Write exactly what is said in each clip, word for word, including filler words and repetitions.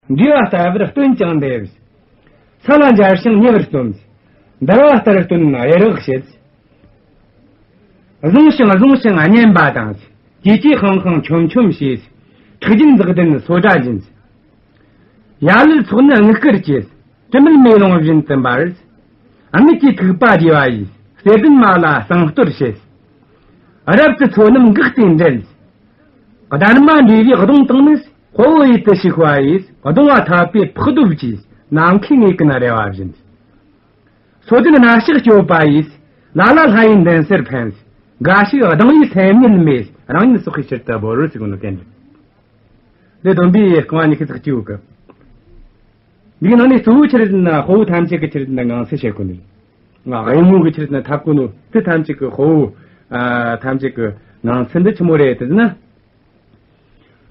འབྲས་བུ་ལྟ་བུར་སྟོན་ཀྱང་འདེབས། ས་ལ་འབྱར་ཞིང་ཉེ་བར་སྟོན། འདར་བ་ལྟར་སྟོན་གཡེར་བག་བྱེད། བཟུང་ཞིང་བཟུང་ཞིང་བསྙེན་པ་དང་། ཀྱེ་ཀྱེ་ཧང་ཧང་ཆོམ་ཆོམ་བྱས། ཁྲག་རྒྱུན་འཛག་ལྡན་སོ་སྒྲ་འབྱིན། ཡ་ལད་ཚོགས་ནི་དངུལ་དཀར་གྱི། དྲི་མེད་མེ་ལོང་བཞིན་དུ་འབར། དངུལ་གྱི་ཐིགས་པ་རྒྱས་པ་ཡིས། གསེར་ལྡན་མ་ལ་བསང་གཏོར་བྱེད། རབ་ཏུ་ཚོ་རྣམས་འགག་སྟེ་འདྲེན། སྡར་མ་འདྲེས་པའི་གདོང་དང་ནི། དཔའ་བོ་ཡིད་དུ་ཞུགས་པ་ཡིས། གདུང་བ་འཐབ་པའི་ཕག་གདུབ་ཀྱིས། ནམ་མཁའི་ངོས་ཀུན་རལ་བ་བཞིན། སོ་ལྡན་སྣ་ཞགས་སྐྱོབ་པ་ཡིས། ལ་ལ་ལྷ་ཡི་མདུན་སར་ཕན། འགའ་ཞིག་སྡང་བའི་སེམས་ཉིད་མེད། རང་ཉིད་སྲོག་གི་ཕྱིར་དུ་བོར་ཟེར་གོ་ནོ་གན། འདི་བསྡོམས་པས་རྐང་བ་ཉི་ཤུ་རྩ་གཅིག་ཡོད་གི། འདིའི་ནང་ནས་གཙོ་བོ་ཆི་རེད་ཟེར་ན་དཔའ་བོ་ཐམས་ཅད་ཀྱི་ཆི་རེད་ཟེར་ན་ངང་ཚུལ་བཤད་གོ་ནི། ང་གཡུལ་ངོ་གི་ཆི་རེད་ཟེར་ན་འཐབ་གོ་ནོ་དེ་ཐམས་ཅད་ཀྱི་དཔའ་བོ་ཨ་ཐམས་ཅད་ཀྱི་ངང་ཚུལ་འདི་ཆི་མོ་རེད་ཟེར་ན།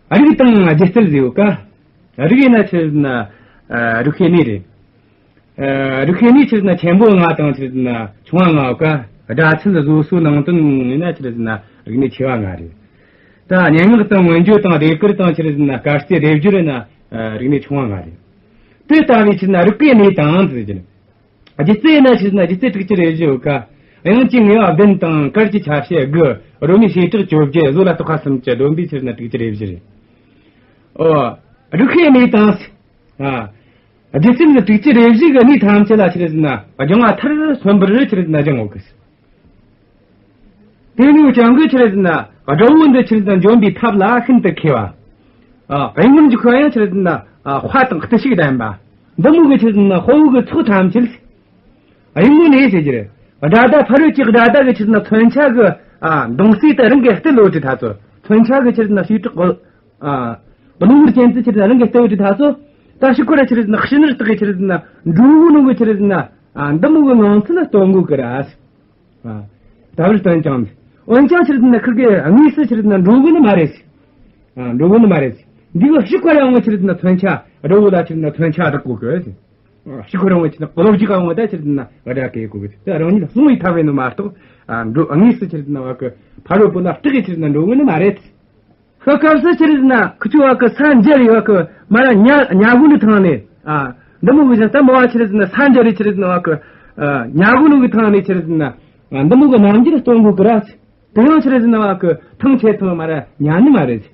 རིགས་དང་སྒྱུ་རྩལ་ཟེར་ཡོད་ཀ། རིགས་ཡིན་ན་ཆི་རེད་ཟེར་ན་ཨ་རིགས་ཤེས་གནས་རེད། ཨ་རིགས་ཤེས་གནས་ཆི་རེད་ཟེར་ན་ཆེན་པོ་ལྔ་དང་ཆི་རེད་ཟེར་ན་ཆུང་བ་ལྔ་ཡོད་ཀ། སྒྲ་ཚད་བཟོ་གསོ་ནང་དོན་ཡིན་ན་ཆི་རེད་ཟེར་ན་རིག་གནས་ཆེ་བ་ལྔ་རེད། ད་སྙན་ངག་དང་མངོན་བརྗོད་དང་ཟློས་གར་དང་ཆི་རེད་ཟེར་ན་སྐར་རྩིས་སྡེབ་སྦྱོར་ཡིན་ན་ཨ་རིག་གནས་ཆུང་བ་ལྔ་རེད། དེ་ལྟ་བུའི་ཆི་རེད་ཟེར་ན་རིགས་པའི་གནས་དང་ཟེར་གྱི་ནི། སྒྱུ་རྩལ་ཡིན་ན་ཆི་རེད་ཟེར་ན་སྒྱུ་རྩལ་དྲུག་ཅུ་རེ་བཞི་ཡོད་ཀ། དབྱངས་ཀྱི་ངེས་པ་བདུན་དང་། གར་གྱི་ཆ་བྱད་དགུ། རོལ་མོའི་བྱེ་བྲག་བཅོ་བརྒྱད། བཟོ་ལ་གཏོགས་པ་སུམ་ཅུ། བསྡོམས་པས་ཆི་རེད་ཟེར་ན་དྲུག་ཅུ་རེ་བཞི་རེད། ཨོ། རིགས་ཤེས་གནས་དང་། ཨ། སྒྱུ་རྩལ་ནི་དྲུག་ཅུ་རེ་བཞི་གི་གནས་ཐམས་ཅད་ལ་ཆི་རེད་ཟེར་ན་སྦྱང་བ་མཐར་སོན་པར་ཆི་རེད་ཟེར་ན་སྦྱང་དགོས་ཀི། དེ་ནས་ཀྱང་གི་ཆི་རེད་ཟེར་ན་དགྲ་བོ་འདི་ཆི་རེད་ཟེར་ན་འཇོམས་པའི་ཐབས་ལ་ཤིན་ཏུ་མཁས་པ། ཨ། གཡུལ་ངོར་འཇུག་མཁན་ཡང་ཆི་རེད་ཟེར་ན་ཨ་དཔའ་དང་བརྟུལ་ཞུགས་ལྡན་པ། འདི་མོ་གི་ཆི་རེད་ཟེར་ན་དཔའ་བོ་གི་ཚོགས་ཐམས་ཅད་གཡུལ་ངོ་ནས་ཟེར་གྱི་རེད། དགྲ་ཟླ་ཕ་རོལ་གྱི་དགྲ་ཟླ་གི་ཆི་རེད་ཟེར་ན་མཚོན་ཆ་གི་ཨ་མདུང་རྩེ་དེ་རང་གིས་བཏུལ་ཡོད་དུས་ད་ཚོ། མཚོན་ཆ་གི་ཆི་རེད་ཟེར་ན་བྱེ་བྲག་གི་ཨ་གློ་བུར་ཅན་དེ་ཆི་རེད་ཟེར་ན་རང་གིས་བཏུལ་ཡོད་དུས་ད་ཚོ། ད་ཕྱི་ཁོ་ར་ཆི་རེད་ཟེར་ན་ཕྱི་ནུར་བཏགས་གི་ཆི་རེད་ཟེར་ན་འགྲོ་བོ་ནོ་གི་ཆི་རེད་ཟེར་ན་ཨ་འདི་མོ་གི་ངང་ཚུལ་ལ་སྟོན་དགོས་ཀི་ར། ཨ། ད་བར་སྟོན་ཀྱང་། འོན་ཀྱང་ཆི་རེད་ཟེར་ན་ཁིར་གི་དངོས་སུ་ཆི་རེད་ཟེར་ན་འགྲོ་གི་ནི་མ་རེད། ཨ། འགྲོ་གི་ནི་མ་རེད། འདི་གི་ཕྱི་ཁོ་ར་ཡོང་བ་ཆི་རེད་ཟེར་ན་མཚོན་ཆ་དགྲ་བོ་ལ་ཆི་རེད་ཟེར་ན་མཚོན་ཆ་བདག་གོ་གི། ཕྱི་ཁོ་ར་ཡོང་བ་ཆི་རེད་ཟེར་ན་གློ་བུར་ཅིག་ག་ཡོང་བ་ད་ཆི་རེད་ཟེར་ན་བདག་གི་གོ་གི། དེ་རང་ཉིད་སྲུང་བའི་ཐབས་ཡིན་ནོ་མ་གཏོགས། ཨ། འགྲོ་དངོས་སུ་ཆི་རེད་ཟེར་ན་བ་གི་ཕ་རོལ་པོ་ལ་སྐྲག་གི་ཆི་རེད་ཟེར་ན་འགྲོ་གི་ནི་མ་རེད། ཤི་སྐབས་སུ་ཆི་རེད་ཟེར་ན་ཁུ་ཆུ་བ་གི་ས་འཇར་ཡོད་གི་མ་ར་ཉ་ཉ་གུ་ནི་ཐང་ནས། ཨ། འདི་མོ་གི་ཞིང་ད་མོ་བ་ཆི་རེད་ཟེར་ན་ས་འཇར་རི་ཆི་རེད་ཟེར་ན་བ་གི་ཨ། ཉ་གུ་ནུ་གི་ཐང་ནས་ཆི་རེད་ཟེར་ན་ཨ། འདི་མོ་གི་རྣམ་འགྱུར་སྟོན་དགོས་གི་ར། དེ་ཡང་ཆི་རེད་ཟེར་ན་བ་གི་ཐང་ཆད་ཐང་མ་ར་ཉ་ནི་མ་རེད།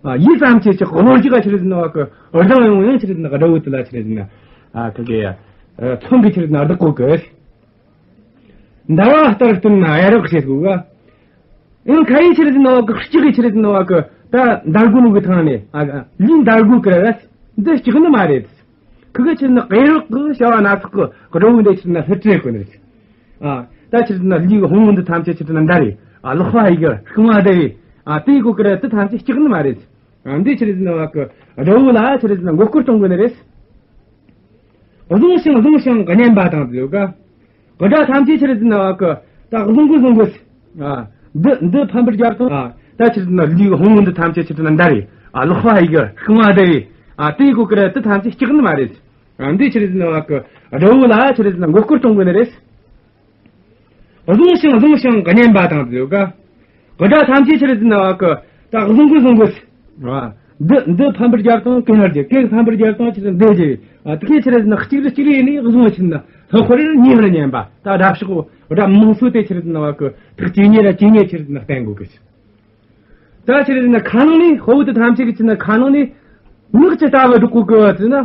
ཨ། ཡིད་ཙམ་ཆེ་ཆི་གློ་ཅི་ག་ཆི་རེད་ཟེར་ན་བ་གི་ཨོ་རྡང་ཡོང་ཡང་ཆི་རེད་ཟེར་ན་དགྲ་བོ་དེ་ལ་ཆི་རེད་ཟེར་ན་ཨ། ཁ་གི་ཨ། མཚོན་གི་ཆི་རེད་ཟེར་ན་བདག་གོ་གི། འདར་བ་ལྟར་སྟོན་ན་གཡེར་བག་བྱེད་དགོས་ག། ཡང་ཁ་ཡི་ཆི་རེད་ཟེར་ན་བ་གི་ལྕགས་ཀྱི་ཆི་རེད་ཟེར་ན་བ་གི་ད་འདར་གོ་ནོ་གི་ཐང་ནས། ཨ། ལུས་འདར་གོ་གི་ར། འདི་ལྕགས་ནི་མ་རེད། ཁི་གི་ཆི་རེད་ཟེར་ན་གཡེར་བག་གི་བྱ་བ་སྣ་ཚོགས་གི་དགྲ་བོ་འདི་ཆི་རེད་ཟེར་ན་ལྷུར་བྲེད་གོ་ནི་རེད། ཨ། ད་ཆི་རེད་ཟེར་ན་ལུས་ཀྱི་ཕུང་པོ་འདི་ཐམས་ཅད་ཆི་རེད་ཟེར་ན་འདར་རེ། ཨ། ལག་པ་ཡི་གི་རྐང་བ་འདར་རེ། ཨ། དེ་གོ་གི་ར་དེ་ཐམས་ཅད་ལྕགས་ནི་མ་རེད། ཨ། འདི་ཆི་རེད་ཟེར་ན་བ་གི་དགྲ་བོ་ལ་ཆི་རེད་ཟེར་ན་མགོ་སྐོར་གཏོང་གོ་ནི་རེད། བཟུང་ཞིང་བཟུང་ཞིང་བསྙེན་པ་དང་ཟེར་ཡོད་ཀ། དགྲ་ཐམས་ཅད་ཆི་རེད་ཟེར་ན་བ་གི་ད་བཟུང་གི་བཟུང་གི། ཨ། འདི་འདི་ཕམ་པར་རྒྱབ་དང་། ཨ། ད་ཆི་རེད་ཟེར་ན་ལུས་ཀྱི་ཕུང་པོ་འདི་ཐམས་ཅད་ཆི་རེད་ཟེར་ན་འདར་རེ། ཨ། ལག་པ་ཡི་གི་རྐང་བ་འདར་རེ། ཨ། དེ་གོ་གི་ར་དེ་ཐམས་ཅད་ལྕགས་ནི་མ་རེད། ཨ། འདི་ཆི་རེད་ཟེར་ན་བ་གི་དགྲ་བོ་ལ་ཆི་རེད་ཟེར་ན་མགོ་སྐོར་གཏོང་གོ་ནི་རེད། བཟུང་ཞིང་བཟུང་ཞིང་བསྙེན་པ་དང་ཟེར་ཡོད་ཀ། དགྲ་ཐམས་ཅད་ཆི་རེད་ཟེར་ན་བ་གི་ད་བཟུང་གི་བཟུང་གི། ཨ། འདི་འདི་ཕམ་པར་རྒྱབ་དང་གན་ལ་རྒྱབ། གན་ཕམ་པར་རྒྱབ་དང་ཆི་རེད་འདི་རྒྱབ། ཨ། དེ་གས་ཆི་རེད་ཟེར་ན་གཅིག་རེ་གཅིག་རེ་ནས་བཟུང་བ་ཆི་རེད་ཟེར་ན་ལྷག་པར་ཉེ་བར་བསྙེན་པ། ད་དགྲ་ཕྱོགས་དགྲ་མང་སོ་དེ་ཆི་རེད་ཟེར་ན་བ་གི་ཐག་ཇེ་ཉེ་ར་ཇེ་ཉེ་ཆི་རེད་ཟེར་ན་བསྟན་དགོས་གི། ད་ཆི་རེད་ཟེར་ན་ཁ་ནང་ནས་དཔའ་བོ་དེ་ཐམས་ཅད་ཀྱི་ཆི་རེད་ཟེར་ན་ཁ་ནང་ནས་ངག་ཅི་ལྟ་བུ་སྒྲོག་གོ་གི་ཟེར་ན།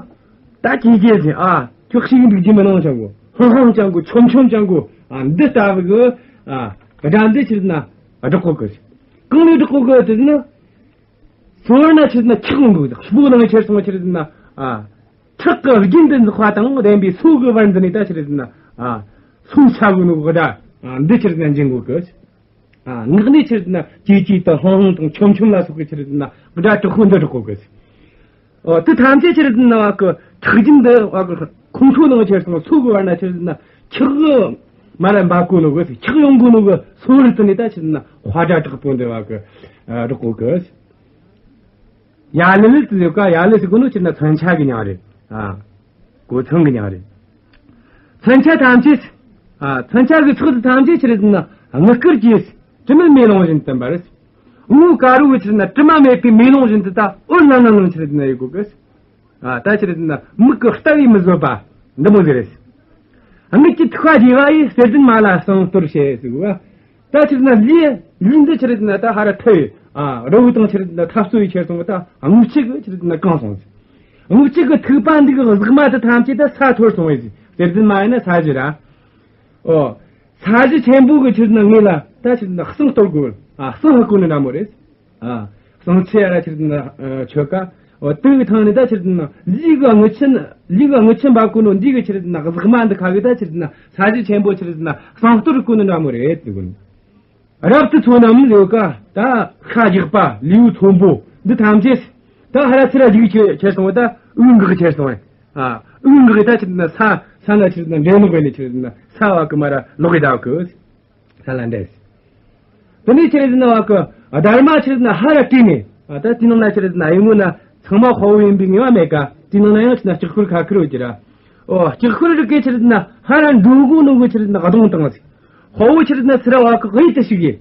ད་ཀྱེ་ཀྱེ་ཟེར། ཨ། ཁྱོད་ཤི་གི་འདུག་རྒྱུ་མི་སྣང་ཅང་གོ། ཧང་ཧང་ཅང་གོ། ཆོམ་ཆོམ་ཅང་གོ། ཨ། འདི་ལྟ་བུ་གི། ཨ། སྒྲ་འདི་ཆི་རེད་ཟེར་ན་སྒྲོག་གོ་གི། གང་ནས་སྒྲོག་གོ་གི་ཟེར་ན། སོ་བར་ན་ཆི་རེད་ཟེར་ན་ཁྲག་འོང་གི། སྤུ་གུ་ནང་ཁྱེར་སོང་བ་ཆི་རེད་ཟེར་ན། ཨ། ཁྲག་གི་རྒྱུན་དུ་འཛག་པ་དང་ལྡན་པའི་སོ་གི་བར་འདི་ནས་ད་ཆི་རེད་ཟེར་ན། ཨ། སོ་ཆ་གོ་ནོ་གི་སྒྲ། ཨ། འདི་ཆི་རེད་ཟེར་ན་འབྱིན་དགོས་གི། ཨ། ངག་ནས་ཆི་རེད་ཟེར་ན་ཀྱེ་ཀྱེ་དང་ཧང་ཧང་དང་ཆོམ་ཆོམ་ལ་སོགས་ཀྱི་ཆི་རེད་ཟེར་ན་སྒྲ་དྲག་པོ་འདི་སྒྲོག་གོ་གི། ཨོ། དེ་ཐམས་ཅད་ཆི་རེད་ཟེར་ན་བ་གི་ཁྲག་རྒྱུན་འདི་བ་གི་ཁོང་ཁྲོ་ནང་ཁྱེར་སོང་སོ་གི་བར་ན་ཆི་རེད་ཟེར་ན་ཁྲག་གི་མ་ར་འབབ་གོ་ནོ་གི། ཁྲག་ཡོང་གོ་ནོ་གི་སོ་རི་དེ་ནས་ད་ཆི་རེད་ཟེར་ན་དཔའ་སྒྲ་དྲག་པོ་འདི་བ་གི་སྒྲོག་གོ་གི། ཡ་ལི་ལི་ཟེར་ཡོད་ཀ། ཡ་ལི་ཟེར་གོ་ནོ་ཆི་རེད་ཟེར་ན་མཚོན་ཆ་གི་མྱིང་རེད། ཨ། གོ་མཚོན་གི་མྱིང་རེད། མཚོན་ཆ་ཐམས་ཅད། ཨ། མཚོན་ཆ་གི་ཚོགས་དེ་ཐམས་ཅད་ཆི་རེད་ཟེར་ན་དངུལ་དཀར་གྱི་དྲི་མེད་མེ་ལོང་བཞིན་དུ་འབར། དངུལ་དཀར་བོ་ཆི་རེད་ཟེར་ན་དྲི་མ་མེད་པའི་མེ་ལོང་བཞིན་དུ་ད་འོད་ལང་ལང་ལང་ཆི་རེད་ཟེར་ན་ཡོད་གོ་གི། ཨ། ད་ཆི་རེད་ཟེར་ན་མིག་གི་ལྟ་བས་མི་བཟོད་པ་འདི་མོ་ཟིག་རེད། རྔུལ་གྱི་ཐིགས་པ་རྒྱས་པ་ཡིས། གསེར་ལྡན་མ་ལ་བསང་གཏོར་བྱེད་ཟེར་བ། ད་ཆི་རེད་ཟེར་ན་ལུས་ལུས་འདི་ཆི་རེད་ཟེར་ན་ད་ཧ་ར་ཐལ་བའི། ཨ། རི་བོ་དང་ཆི་རེད་ཟེར་ན་འཐབ་རྩོད་ཡི་ཁྱེར་སོང་བ། ད་རྔུལ་ཆུ་གིས་ཆི་རེད་ཟེར་ན་གང་སོང་ཟིག། རྔུལ་ཆུ་གི་ཐིགས་པ་འདི་གི་ཟེགས་མ་དེ་ཐམས་ཅད་ད་ས་འཐོར་སོང་བས་ཟིག། གསེར་ལྡན་མ་ཡིན་ན་ས་གཞི་ར། ཨོ། ས་གཞི་ཆེན་པོ་གི་ཆི་རེད་ཟེར་ན་ངོས་ལ་ད་ཆི་རེད་ཟེར་ན་བསང་གཏོར་དགོས། ཨ། བསང་ཧ་གོ་ནི་འདྲ་མོ་རེད། ཨ། བསང་ཆུ་ཡ་ར་ཆི་རེད་ཟེར་ན་མཆོད་ཀ། འོ། དེ་གི་ཐང་ནས་ད་ཆི་རེད་ཟེར་ན་ལུས་གི་རྔུལ་ཆུ། ལུས་གི་རྔུལ་ཆུ་འབབ་གོ་ནོ་འདི་གི་ཆི་རེད་ཟེར་ན་ཟེགས་མ་འདི་ཁ་གིས་ད་ཆི་རེད་ཟེར་ན་ས་གཞི་ཆེན་པོ་ཆི་རེད་ཟེར་ན་བསང་གཏོར་གོ་ནི་འདྲ་མོ་རེད་ཟེར་གོ་ནི། རབ་ཏུ་ཚོ་རྣམས་ལུས་ཀ། ད་ཤ་རྒྱགས་པ་ལུས་ཚོན་པོ་འདི་ཐམས་ཅད་ད་ཧ་ར་ཚུར་ར་འཇིག་ཁྱེར་སོང་བ། ད་འུ་འགག་ཁྱེར་སོང་བས། ཨ། འུ་འགག་ད་ཆི་རེད་ཟེར་ན་ས་ས་ན་ཆི་རེད་ཟེར་ན་འདྲེ་ནོག་བས་ནས་ཆི་རེད་ཟེར་ན་ས་བ་གི་མ་ར་ལོག་གི་ད་གི། ས་ལ་འདྲེས། དེ་ནས་ཆི་རེད་ཟེར་ན་བ་གི་སྡར་མ་ཆི་རེད་ཟེར་ན་ཧ་ར་བྲོས་ནས། ཨ། ད་དེ་ནང་ན་ཆི་རེད་ཟེར་ན་གཡུལ་ངོ་ན་ཚང་མ་དཔའ་བོ་ཡིན་པའི་ངེས་པ་མེད་ཀ། དེ་ནང་ན་ཡང་ཆི་རེད་ཟེར་ན་ལྕགས་ཁུར་ཁ་ཁུར་ཡོད་ཀྱི་ར། ཨོ། ལྕགས་ཁུར་རིགས་གི་ཆི་རེད་ཟེར་ན་ཧ་ར་འགྲོ་གོ་ནོ་གི་ཆི་རེད་ཟེར་ན་གདོང་བཏང་ཟིག། དཔའ་བོ་ཆི་རེད་ཟེར་ན་ཚུར་ར་བ་གི་གཡུལ་དུ་ཞུགས་གི།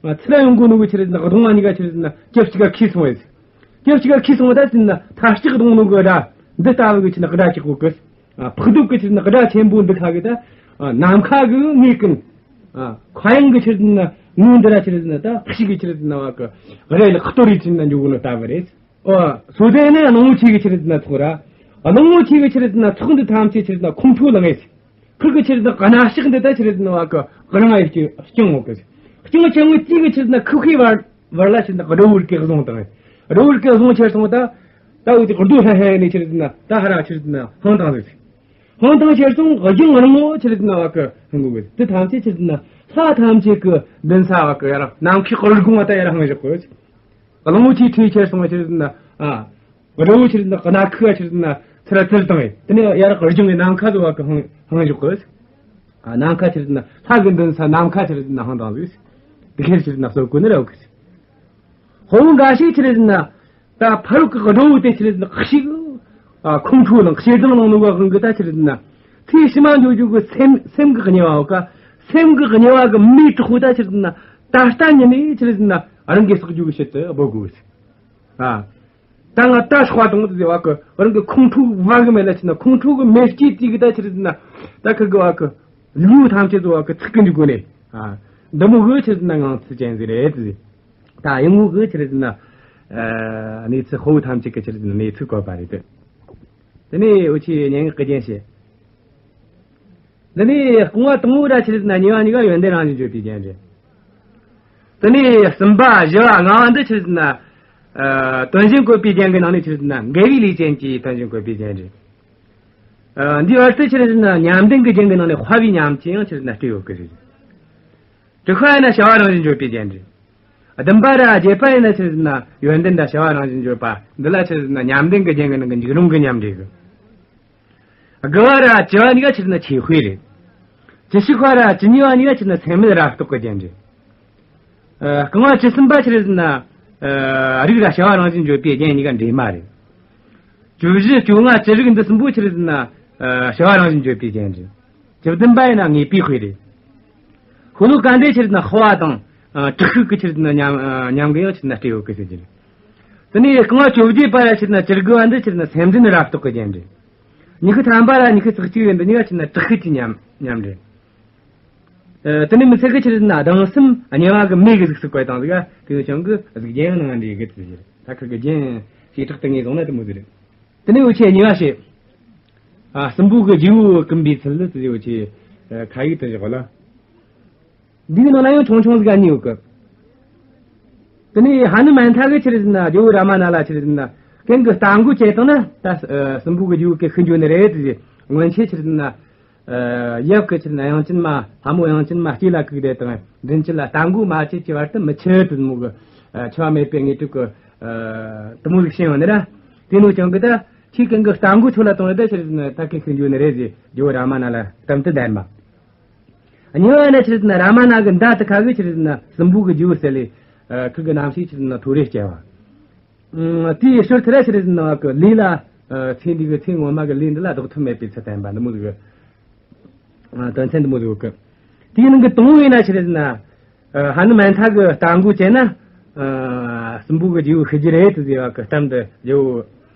ཨ། ཚུར་ར་ཡོང་གོ་ནོ་གི་ཆི་རེད་ཟེར་ན་གདོང་བ་གཉིས་ཀ་ཆི་རེད་ཟེར་ན་རྐྱབ་གཅིག་ག་ཁེལ་སོང་བས། རྐྱབ་གཅིག་ག་ཁེལ་སོང་བ། ད་ཟེར་ན་མཐའ་ལྕགས་གདོང་ནོ་གི་སྒྲ་འདི་ལྟ་བུ་གི་ཆི་རེད་ཟེར་ན་སྒྲ་ཆགས་གོ་གི། ཨ། ཕུག་རྡོ་གི་ཆི་རེད་ཟེར་ན་སྒྲ་ཆེན་པོ་འདི་ཁ་གི་ད། ཨ། ནམ་མཁའ་གི་ངོས་ཀུན། ཨ། མཁའ་དབྱིངས་གི་ཆི་རེད་ཟེར་ན་ངོས་འདི་ར་ཆི་རེད་ཟེར་ན་ད་ཕྱི་གི་ཆི་རེད་ཟེར་ན་བ་གི་རི་ལ་གཏོར་རེ་ཆི་རེད་ཟེར་ན་འཇུག་གོ་ནོ་ལྟ་བུ་རེད། ཨོ། སོ་དེ་ནི་གླང་པོ་ཆེ་གི་ཆི་རེད་ཟེར་ན་ཚོགས་ར། གླང་པོ་ཆེ་གི་ཆི་རེད་ཟེར་ན་ཚོགས་འདི་ཐམས་ཅད་ཆི་རེད་ཟེར་ན་ཁོང་ཁྲོ་ལངས་ངེས། ཁུར་གི་ཆི་རེད་ཟེར་ན་སྣ་ལྕགས་འདི་ད་ཆི་རེད་ཟེར་ན་བ་གི་རང་ཡི་སྐྱོང་ངོ་གི། སྐྱོང་ཆེན་མོ་དེ་གི་ཆི་རེད་ཟེར་ན་ཁུག་ཁའི་བར་བར་ལ་ཆི་རེད་ཟེར་ན་དགྲ་བོ་རིགས་གི་བཟུང་བཏང་། དགྲ་བོ་རིགས་གི་བཟུང་ཁྱེར་སོང་ད། ད་འུ་དེ་རྡོ་ལྷ་ཧེ་ནས་ཆི་རེད་ཟེར་ན་ད་ཧ་ར་ཆི་རེད་ཟེར་ན་འཕངས་བཏང་ཟིག། འཕངས་བཏང་ཁྱེར་སོང་གཞུང་རིང་མོ་ཆི་རེད་ཟེར་ན་བ་གི་འཕངས་གོ་གི། དེ་ཐམས་ཅད་ཆི་རེད་ཟེར་ན་ལྷ་ཐམས་ཅད་གི་མདུན་ས་བ་གི་ཡར་ནམ་མཁའི་དཀར་དགུང་བ་ད་ཡར་འཕངས་བཞག་གི། གླང་པོ་ཆེ་ཁྲོས་ཁྱེར་སོང་བ་ཆི་རེད་ཟེར་ན། ཨ། དགྲ་བོ་ཆི་རེད་ཟེར་ན་སྣ་ཁུག་ཆི་རེད་ཟེར་ན་ཚུར་ཚུར་བཏང་བས། དེ་ནས་ཡར་གཞུང་གི་ནམ་མཁའ་ཟེར་བ་གི་འཕངས་འཕངས་བཞག་གི། ཨ། ནམ་མཁའ་ཆི་རེད་ཟེར་ན་ལྷ་གི་མདུན་ས་ནམ་མཁའ་ཆི་རེད་ཟེར་ན་འཕངས་བཏང་ཟིག། དེ་ཁེར་ཆི་རེད་ཟེར་ན་གསོད་གོ་ནི་ར་འོ་གི། དཔའ་བོ་འགའ་ཞིག་ཆི་རེད་ཟེར་ན་ད་ཕ་རོལ་གི་དགྲ་བོ་དེ་ཆི་རེད་ཟེར་ན་ཤི། ཨ། ཁོང་ཁྲོ་ལངས། ཞེ་སྡང་ལངས་ནོ་བ་གང་གི་ད་ཆི་རེད་ཟེར་ན་ཚེ་ཕྱི་མ་འགྱོ་རྒྱུ་གི་སེམས་སེམས་གི་གཉེར་བ་འོ་ཀ། སེམས་གི་གཉེར་བ་གི་མེ་དྲག་པོ་ད་ཆི་རེད་ཟེར་ན་ད་ལྟ་ཉིད་ནས་ཆི་རེད་ཟེར་ན་རང་གི་བསགས་རྒྱུ་གི་ཆེད་དུ་འབོད་དགོས། ཨ། ད་ང་ད་སྲོག་དང་དེ་བ་གི་རང་གི་ཁོང་ཁྲོ་བ་གི་མེ་ལ་ཆི་ན། ཁོང་ཁྲོ་གི་མེ་སྐྱེས་དེ་གི་ད་ཆི་རེད་ཟེར་ན་ད་ཁི་གི་བ་གི་ལུས་ཐམས་ཅད་དུ་བ་གི་ཚིག་གི་འཇུག་གོ་ནས། ཨ། འདི་མོ་གི་ཆི་རེད་ཟེར་ན་ངང་ཚུལ་ཅན་ཟིག་རེད་ཟེར། ད་ཡིན་ངོ་གི་ཆི་རེད་ཟེར་ན། ཨ། གནས་ཚུལ་དཔའ་བོ་ཐམས་ཅད་གི་ཆི་རེད་ཟེར་ན་གནས་ཚུལ་བཀོད་པ་རེད། དེ་ནས་འུ་ཆོས་སྙན་ངག་གི་རྒྱན་བཤད། འདི་ནས་རྐང་བ་དང་པོ་ར་ཆི་རེད་ཟེར་ན་གཉིས་པ་གཉིས་ཀ་ཡོན་ཏན་རང་བཞིན་བརྗོད་པའི་རྒྱན་རེད། དེ་ནས་གསུམ་པ་བཞི་བ་ལྔ་བ་འདི་ཆི་རེད་ཟེར་ན། ཨ། དོན་གཞན་བཀོད་པའི་རྒྱན་གྱི་ནང་ནས་ཆི་རེད་ཟེར་ན་འགལ་བའི་ལས་ཅན་གྱི་དོན་གཞན་བཀོད་པའི་རྒྱན་རེད། ཨ། འདིའི་བར་དུ་ཆི་རེད་ཟེར་ན་ཉམས་ལྡན་གྱི་རྒྱན་གྱི་ནང་ནས་དཔའ་བའི་ཉམས་ཀྱི་ཡང་ཆི་རེད་ཟེར་ན་སྤྲས་ཡོད་ཀྱི་རེད། དྲུག་པ་ཡིན་ན་བྱ་བ་རང་བཞིན་བརྗོད་པའི་རྒྱན་རེད། བདུན་པ་ར་བརྒྱད་པ་ཡིན་ན་ཆི་རེད་ཟེར་ན་ཡོན་ཏན་དང་བྱ་བ་རང་བཞིན་བརྗོད་པ་འདི་ལ་ཆི་རེད་ཟེར་ན་ཉམས་ལྡན་གྱི་རྒྱན་གྱི་ནང་གི་འཇིགས་རུང་གི་ཉམས་རེད་གི། དགུ་བ་ར་བཅུ་བ་གཉིས་ཀ་ཆི་རེད་ཟེར་ན་ཆོས་དཔེ་རེད། བཅུ་གཅིག་པ་ར་བཅུ་གཉིས་པ་གཉིས་ཀ་ཆི་རེད་ཟེར་ན་སེམས་མེད་རབ་རྟོག་གི་རྒྱན་རེད། ཨ། རྐང་བ་བཅུ་གསུམ་པ་ཆི་རེད་ཟེར་ན། ཨ། རིགས་ར་བྱ་བ་རང་བཞིན་བརྗོད་པའི་རྒྱན་གཉིས་ཀ་འདྲེས་མ་རེད། བཅུ་བཞི་བཅོ་ལྔ་བཅུ་དྲུག་འདི་གསུམ་པོ་ཆི་རེད་ཟེར་ན། ཨ། བྱ་བ་རང་བཞིན་བརྗོད་པའི་རྒྱན་རེད། བཅུ་བདུན་པ་ཡིན་ན་ངེས་པའི་དཔེ་རེད། ཤོ་ལོ་ཀ་འདི་ཆི་རེད་ཟེར་ན་དཔའ་བ་དང་། ཨ། དྲག་ཤུལ་གྱི་ཆི་རེད་ཟེར་ན་ཉམས། ཨ། ཉམས་གི་ཡང་ཆི་རེད་ཟེར་ན་སྤྲས་ཡོད་གི་ཟེར་གྱི་རེད། དེ་ནས་རྐང་བ་བཅོ་བརྒྱད་པ་ར་ཆི་རེད་ཟེར་ན་བཅུ་དགུ་བ་འདི་ཆི་རེད་ཟེར་ན་སེམས་ལྡན་རབ་རྟོག་གི་རྒྱན་རེད། ཉི་ཤུ་ཐམ་པ་ར་ཉི་ཤུ་རྩ་གཅིག་ཡིན་འདི་གཉིས་ཀ་ཆི་རེད་ཟེར་ན་དྲག་ཤུལ་གྱི་ཉམས་ཉམས་རེད། ཨ། དེ་ནས་མི་ཚད་གི་ཆི་རེད་ཟེར་ན་སྡང་སེམས་དམྱལ་བ་གི་མེ་གི་གཟུགས་སུ་བཀོད་བཏང་ཟིག། ཨ། དེ་ནས་ཀྱང་གི་གཟུགས་རྒྱན་ཡང་ནང་འདྲེས་གི་ཟེར་གྱི་རེད། ད་ཁི་གི་རྒྱན་བྱེ་བྲག་ཏུ་ངོས་བཟུང་ན་དེ་མོ་ཟིག་རེད། དེ་ནས་འུ་ཆོས་གཉིས་པ་བཤད། ཨ། སྲིན་པོ་གི་རྗེ་བོ་བཀུམ་པའི་ཚུལ་ལ་ཟེར། འུ་ཆོས་ཁ་ཡིག་ཏུ་བཞག་ལ། འདིའི་ནང་ན་ཡང་ཆུང་ཆུང་ཟིག་གཉིས་ཡོད་གི། དེ་ནས་ཧ་ནུ་མན་ཐ་གི་ཆི་རེད་ཟེར་ན་རྒྱལ་བོ་རཱ་མ་ན་ལ་ཆི་རེད་ཟེར་ན་གན་གི་རྟ་མགོ་བཅད་བཏང་ན་ད། ཨ། སྲིན་པོ་གི་རྗེ་བོ་གི་ཤི་འགྱོ་ནི་རེད་ཟེར། སྔོན་ཆད་ཆི་རེད་ཟེར་ན། ཨ། ཡབ་ཀྱི་ཆི་རེད་ཟེར་ན་དབྱངས་ཅན་མ། ལྷ་མོ་དབྱངས་ཅན་མ་སྐེ་ལ་བཀུག་དེ་དང་མགྲིན་བཅུ་ལ་རྟ་མགོ་མ་བཅད་ཀྱི་བར་དུ་མི་འཆི་དེ་མོ་གི། ཨ། འཆི་བ་མེད་པའི་དངོས་གྲུབ་ཀྱི། ཨ། དེ་མོ་ཟིག་བྱིན་ཡོང་ནི་ར། དེ་ནོ་ཀྱང་གི་ད་ཁྱེད་གན་གི་རྟ་མགོ་ཆོད་ལ་བཏང་ལ་ད་ཆི་རེད་ཟེར་ན་ད་གན་ཤི་འགྱོ་ནི་རེད་ཟེར། རྒྱལ་བོ་རཱ་མ་ན་ལ་གཏམ་དེ་བདམས་པ། གཉིས་པ་ན་ཆི་རེད་ཟེར་ན་རཱ་མ་ན་གི་མདའ་དེ་ཁ་གི་ཆི་རེད་ཟེར་ན་སྲིན་པོ་གི་རྗེ་བོ་བསད་ལས། ཨ། ཁི་གི་རྣམ་ཤེས་ཆི་རེད་ཟེར་ན་མཐོ་རིས་སྐྱེ་བ། ཨ། དེའི་ཞོར་དེ་ར་ཆི་རེད་ཟེར་ན་བ་གི་ལས་ལ། ཨ། ཚེ་འདི་གི་ཚེ་སྔོན་མ་གི་ལས་འདི་ལ་ལྡོག་ཐབས་མེད་པའི་ཚུལ་བསྟན་པ་འདི་མོ་ཟིག་གི། ཨ། དོན་ཚན་འདི་མོ་ཟིག་གི། དེའི་ནང་གི་དང་པོ་ཡིན་ན་ཆི་རེད་ཟེར་ན། ཨ། ཧ་ནུ་མན་ཐ་གི་རྟ་མགོ་བཅད་ན། ཨ། སྲིན་པོ་གི་རྗེ་བོ་ཤི་རྒྱུ་རེད་དེ་ཟེར་བ་གི་གཏམ་འདི་རྒྱལ་བོ་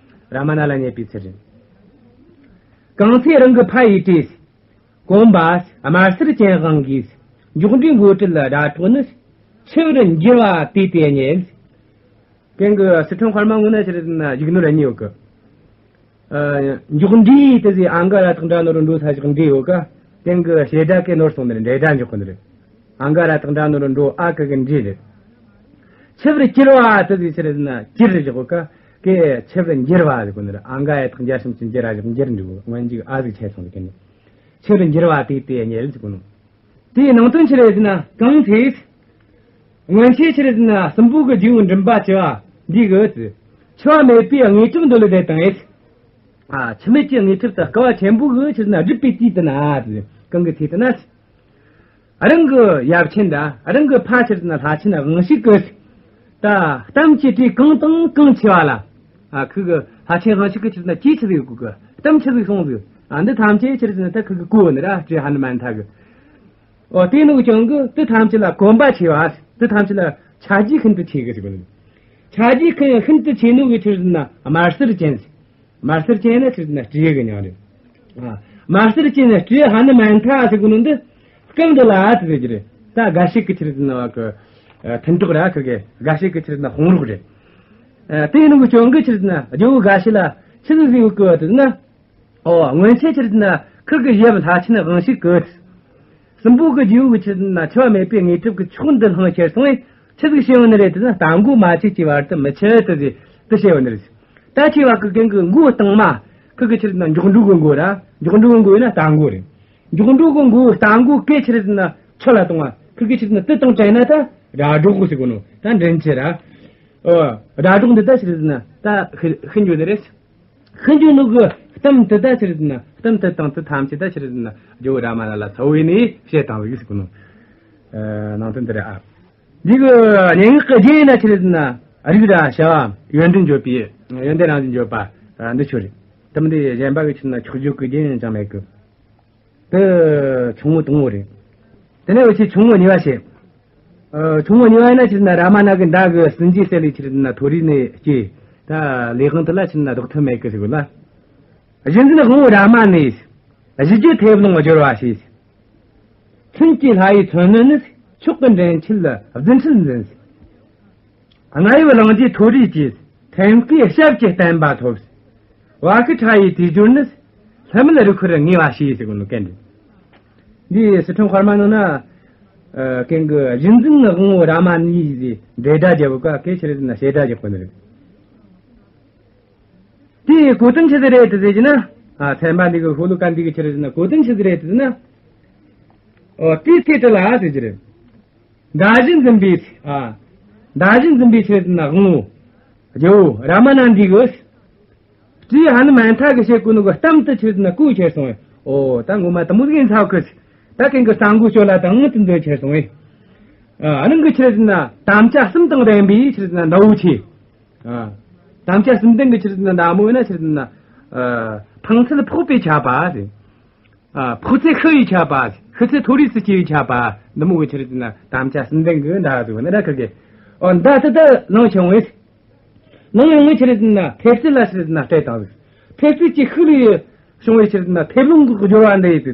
རཱ་མ་ན་ལ་བསྙད་པའི་ཚུལ་རེད། གང་ཚེ་རང་གི་ཕ་ཡི་བྲིས། གོམ་པ་དམར་སེར་ཅན་དབང་གིས། མགྱོགས་འགྲོའི་མགོ་ཁྲིད་སྒྲ་སྒྲོགས་ནི། འཆི་བར་འགྱུར་བ་དེ་དེ་ཉིད། གན་གི་སི་ཁྲོན་དཔར་མ་ངོ་ན་ཆི་རེད་ཟེར་ན་ཡིག་ནོར་གཉིས་ཡོད་གི། ཨ། མགྱོགས་འགྲོའི་དེ་ཟེར་ཨ་འ་ག་ར་བཏགས་འགྲ་ནོར་འགྲོ་ས་མགྱོགས་འགྲོའི་ཡོད་ག། གན་གི་བྱེད་སྒྲ་གན་ནོར་སོང་ནི་རེད། འབྲེལ་སྒྲ་འཇོག་གི་ནི་རེད། ཨ་འ་ག་ར་བཏགས་འགྲ་ནོར་འགྲོ། འ་གི་གུ་འགྲོའི་རེད། འཆི་བར་འགྱུར་བ་དེ་ཟེར་ཆི་རེད་ཟེར་ན་འགྱུར་འཇོག་ག། གན་འཆི་བར་འགྱུར་བ་ཟེར་གོ་ནི་རེད། ཨ་འ་ག་ཡ་བཏགས་འགྱ་ཞབས་ཀྱུ་འགྱུ་ར་ཞབས་འགྱུར་འགྲོ་གི། སྔོན་འཇུག་ཨ་ཟིག་ཆད་སོང་གི་དེ་ནི། འཆི་བར་འགྱུར་བ་དེ་དེ་ཉིད་ཟེར་གོ་ནོ། དེའི་ནང་དོན་ཆི་རེད་ཟེར་ན་གང་ཚེ། སྔོན་ཆད་ཆི་རེད་ཟེར་ན་སྲིན་པོ་གི་རྗེ་བོ་མགྲིན་པ་བཅུ་བ་འདི་གིས། འཆི་བ་མེད་པའི་དངོས་གྲུབ་འདོད་ལ་བསྡད་དང་ཨེ། ཨ། འཆི་མེད་ཀྱི་དངོས་གྲུབ་དེ་དཀའ་བ་ཆེན་པོ་གིས་ཆི་རེད་ཟེར་ན་སྒྲུབ་པའི་དུས་དེ་ན། གང་གི་ཚེ་དེ་ན། རང་གི་ཡབ་ཆེན་དང་རང་གི་ཕ་ཆི་རེད་ཟེར་ན་ལྷ་ཆེན་དབང་ཕྱུག་གིས། ད་གཏམ་གྱི་གྲོས་གང་དང་གང་བྱས་པ་ལ། ཨ། ཁུ་གི་ལྷ་ཆེན་དབང་ཕྱུག་གིས་ཆི་རེད་ཟེར་ན་གྲོས་ཆི་ཟིག་གོ་གི། གཏམ་ཆི་ཟིག་གསུངས་ཟིག། ཨ། འདི་ཐམས་ཅད་ཆི་རེད་ཟེར་ན་ད་ཁུ་གི་གོ་ནི་ར། སྤྲེའུ་ཧ་ནུ་མན་ཐ་གིས། ཨོ། དེ་ནུ་ཀྱང་གི་དེ་ཐམས་ཅད་ལ་གོམས་པ་ཆེ་བ། དེ་ཐམས་ཅད་ལ་ཆ་རྒྱུས་ཤིན་ཏུ་ཆེ་གི་ཟེར་གོ་ནི། ཆ་རྒྱུས་ཤིན་ཤིན་ཏུ་ཆེ་ནོ་གི་ཆི་རེད་ཟེར་ན་དམར་སེར་ཅན། དམར་སེར་ཅན་ནི་ཆི་རེད་ཟེར་ན་སྤྲེའུ་གི་མྱིང་རེད། ཨ། དམར་སེར་ཅན་ནི་སྤྲེའུ་ཧ་ནུ་མན་ཐ་ཟེར་གོ་ནོ་འདི་སྐབས་འདི་ལ་ཨ་ཙི་ཟེར་གི་རེད། ད་དགའ་བྱེད་ཀྱི་ཆི་རེད་ཟེར་ན་བ་གི། ཨ། མཐུན་གྲོགས་ར། ཁུ་གི་དགའ་བྱེད་ཀྱི་ཆི་རེད་ཟེར་ན་དཔུང་རོགས་རེད། ཨ། དེ་ནུ་ཀྱང་གི་ཆི་རེད་ཟེར་ན་རྒྱལ་བོ་དགའ་བྱེད་ལ་ཆི་ཟིག་ཟེར་གི་ཟེར་ན། ཨོ། སྔོན་ཆད་ཆི་རེད་ཟེར་ན་ཁུ་གི་ཡབ་ལྷ་ཆེན་དབང་ཕྱུག་གིས། སྲིན་པོ་གི་རྗེ་བོ་གིས་ཆི་རེད་ཟེར་ན་འཆི་བ་མེད་པའི་དངོས་གྲུབ་ཀྱི་མཆོག་འདི་བླངས་ཁྱེར་སོང་བས་ཆི་ཟིག་བྱས་ཡོད་ནི་རེད་ཟེར་ན། རྟ་མགོ་མ་ཆོད་ཀྱི་བར་དུ་མི་ཆོད་དེ་ཟེར་དེ་བྱས་ཡོད་ནི་རེད། ད་ཆེ་བ་ཁུ་གན་གི་མགོ་སྟེང་མ། ཁུ་གི་ཆི་རེད་ཟེར་ན་མགྱོགས་འགྲོ་གི་མགོ་ར། མགྱོགས་འགྲོ་གི་མགོ་ཡིན་ན་རྟ་མགོ་རེད། མགྱོགས་འགྲོ་གི་མགོ་རྟ་མགོ་གན་ཆི་རེད་ཟེར་ན་ཆོད་ལ་གཏོང་བ། ཁུ་གི་ཆི་རེད་ཟེར་ན་དེ་དང་བྲལ་ན་ད་སྒྲ་སྒྲོགས་ཟེར་གོ་ནོ་ད་མགྲིན་བཅུ་ར། ཨོ། སྒྲ་སྒྲོགས་འདི་ད་ཆི་རེད་ཟེར་ན་ད་ཤི་ཤི་འགྱོ་ནི་རེད། ཤི་འགྱོ་ནོ་གི་གཏམ་དེ་ད་ཆི་རེད་ཟེར་ན། གཏམ་དེ་དང་དེ་ཐམས་ཅད་ད་ཆི་རེད་ཟེར་ན་རྒྱལ་བོ་རཱ་མ་ན་ལ་གསོལ་བ་ནས་བཤད་བཏང་བའི་ཟེར་གོ་ནོ། ཨ། ནང་དོན་འདི་རེད་ཨ། འདི་གི་སྙན་ངག་གི་རྒྱན་ཡིན་ན་ཆི་རེད་ཟེར་ན་རིགས་ར་བྱ་བ་ཡོན་ཏན་བརྗོད་པའི་ཡོན་ཏན་རང་བཞིན་བརྗོད་པ། ཨ། འདི་ཆོ་རེད། གཏམ་འདི་གཞན་པ་གི་ཆི་རེད་ཟེར་ན་འཁྱོག་བརྗོད་ཀྱི་རྒྱན་ཡིན་ཅང་མེད་གི། དེ་ཆུང་ངུ་དང་པོ་རེད། དེ་ནས་འུ་ཆོས་ཆུང་ངུ་གཉིས་པ་བཤད། ཨ། ཆུང་ངུ་གཉིས་པ་ཡིན་ན་ཆི་རེད་ཟེར་ན་རཱ་མ་ན་གི་མདའ་གི་སྲིན་རྗེ་བསད་ལས་ཆི་རེད་ཟེར་ན་མཐོ་རིས་ནས་སྐྱེས། ད་ལས་དབང་དེ་ལ་ཆི་རེད་ཟེར་ན་ལྡོག་ཐབས་མེད་གི་ཟེར་གོ་ལ། གཞུ་འཛིན་དབང་པོ་རཱ་མ་ནས། གཞུ་རྒྱུད་མཐེབ་ལོང་སྦྱོར་བ་བྱས། མཚོན་གྱི་ལྷ་ཡི་མཚོན་རྣོན་ནི། མཆོག་གི་མགྲིན་ཆུད་རྫུ་འཕྲུལ་འཛིན། རྔ་ཡབ་གླིང་རྗེ་མཐོ་རིས་ཀྱིས། ཐེམ་སྐས་ཞབས་ཀྱི་བརྟན་པ་ཐོབ། བ་ཤི་ཁྲ་ཡི་དུས་སྦྱོར་ནི། ལྷ་མིན་རི་ཁུར་ངེས་པ་ཞེས་ཟེར་གོ་ནོ་གན་འདི། འདི་སི་ཁྲོན་དཔར་མ་ནང་ན། ཨ། གན་གི་གཞུ་འཛིན་དབང་པོ་རཱ་མ་ནས་ཟེར་འབྲེལ་སྒྲ་བརྒྱབ་ག། གན་ཆི་རེད་ཟེར་ན་བྱེད་སྒྲ་བརྒྱབ་གོ་ནི་རེད། དེའི་གོ་དོན་ཆི་ཟིག་རེད་དེ་ཟེར་གྱི་ན། ཨ། ཚན་པ་འདི་གི་ཤོ་ལོ་ཀ་འདི་གི་ཆི་རེད་ཟེར་ན་གོ་དོན་ཆི་ཟིག་རེད་དེ་ཟེར་ན། ཨོ། དེའི་ཚེ་དེ་ལ་ཟེར་གྱི་རེད། མདའ་གཞུ་འཛིན་པའི། ཨ། མདའ་གཞུ་འཛིན་པའི་ཆི་རེད་ཟེར་ན་དབང་པོ། རྒྱལ་བོ་རཱ་མ་ན་འདི་གིས། སྤྲེའུ་ཧ་ནུ་མན་ཐ་གིས་བཤད་གོ་ནོ་གི་གཏམ་དེ་ཆི་རེད་ཟེར་ན་གོ་ཁྱེར་སོང་བས། ཨོ། ད་ངོ་མ་དེ་མོ་ཟིག་ཡིན་ཚ་གི། ད་གན་གི་རྟ་མགོ་གཅོད་ལ་དང་དེ་འདོད་ཁྱེར་སོང་བས། ཨ། རང་གི་ཆི་རེད་ཟེར་ན་དམ་བཅའ་གསུམ་དང་ལྡན་པའི་ཆི་རེད་ཟེར་ན་མདའ་བོ་ཆེ། ཨ། དམ་བཅའ་གསུམ་ལྡན་གི་ཆི་རེད་ཟེར་ན་མདའ་མོ་ཡིན་ན་ཆི་རེད་ཟེར་ན། ཨ། འཕངས་ཚད་ཕོག་པས་ཁྱབ་པ་ཟེར། ཨ། ཕོག་ཚད་ཤི་བས་ཁྱབ་པ། ཤི་ཚད་མཐོ་རིས་སུ་སྐྱེ་བས་ཁྱབ་པ། འདི་མོ་གི་ཆི་རེད་ཟེར་ན་དམ་བཅའ་གསུམ་ལྡན་གི་མདའ་ཟེར་གོ་ནི་ར་ཁུ་གི། ཨོ། མདའ་དེ་ད་ལང་ཆུང་བས། ལང་ཡོང་ངས་ཆི་རེད་ཟེར་ན་མཐེབ་རྩེ་ལ་ཆི་རེད་ཟེར་ན་སྤྲད་བཏང་ཟིག། མཐེབ་རྩེ་གི་ཤུགས་ལས་བྱུང་བའི་ཆི་རེད་ཟེར་ན་མཐེབ་ལོང་གི་སྦྱོར་བ་འདི་ཡིན་ཏེ།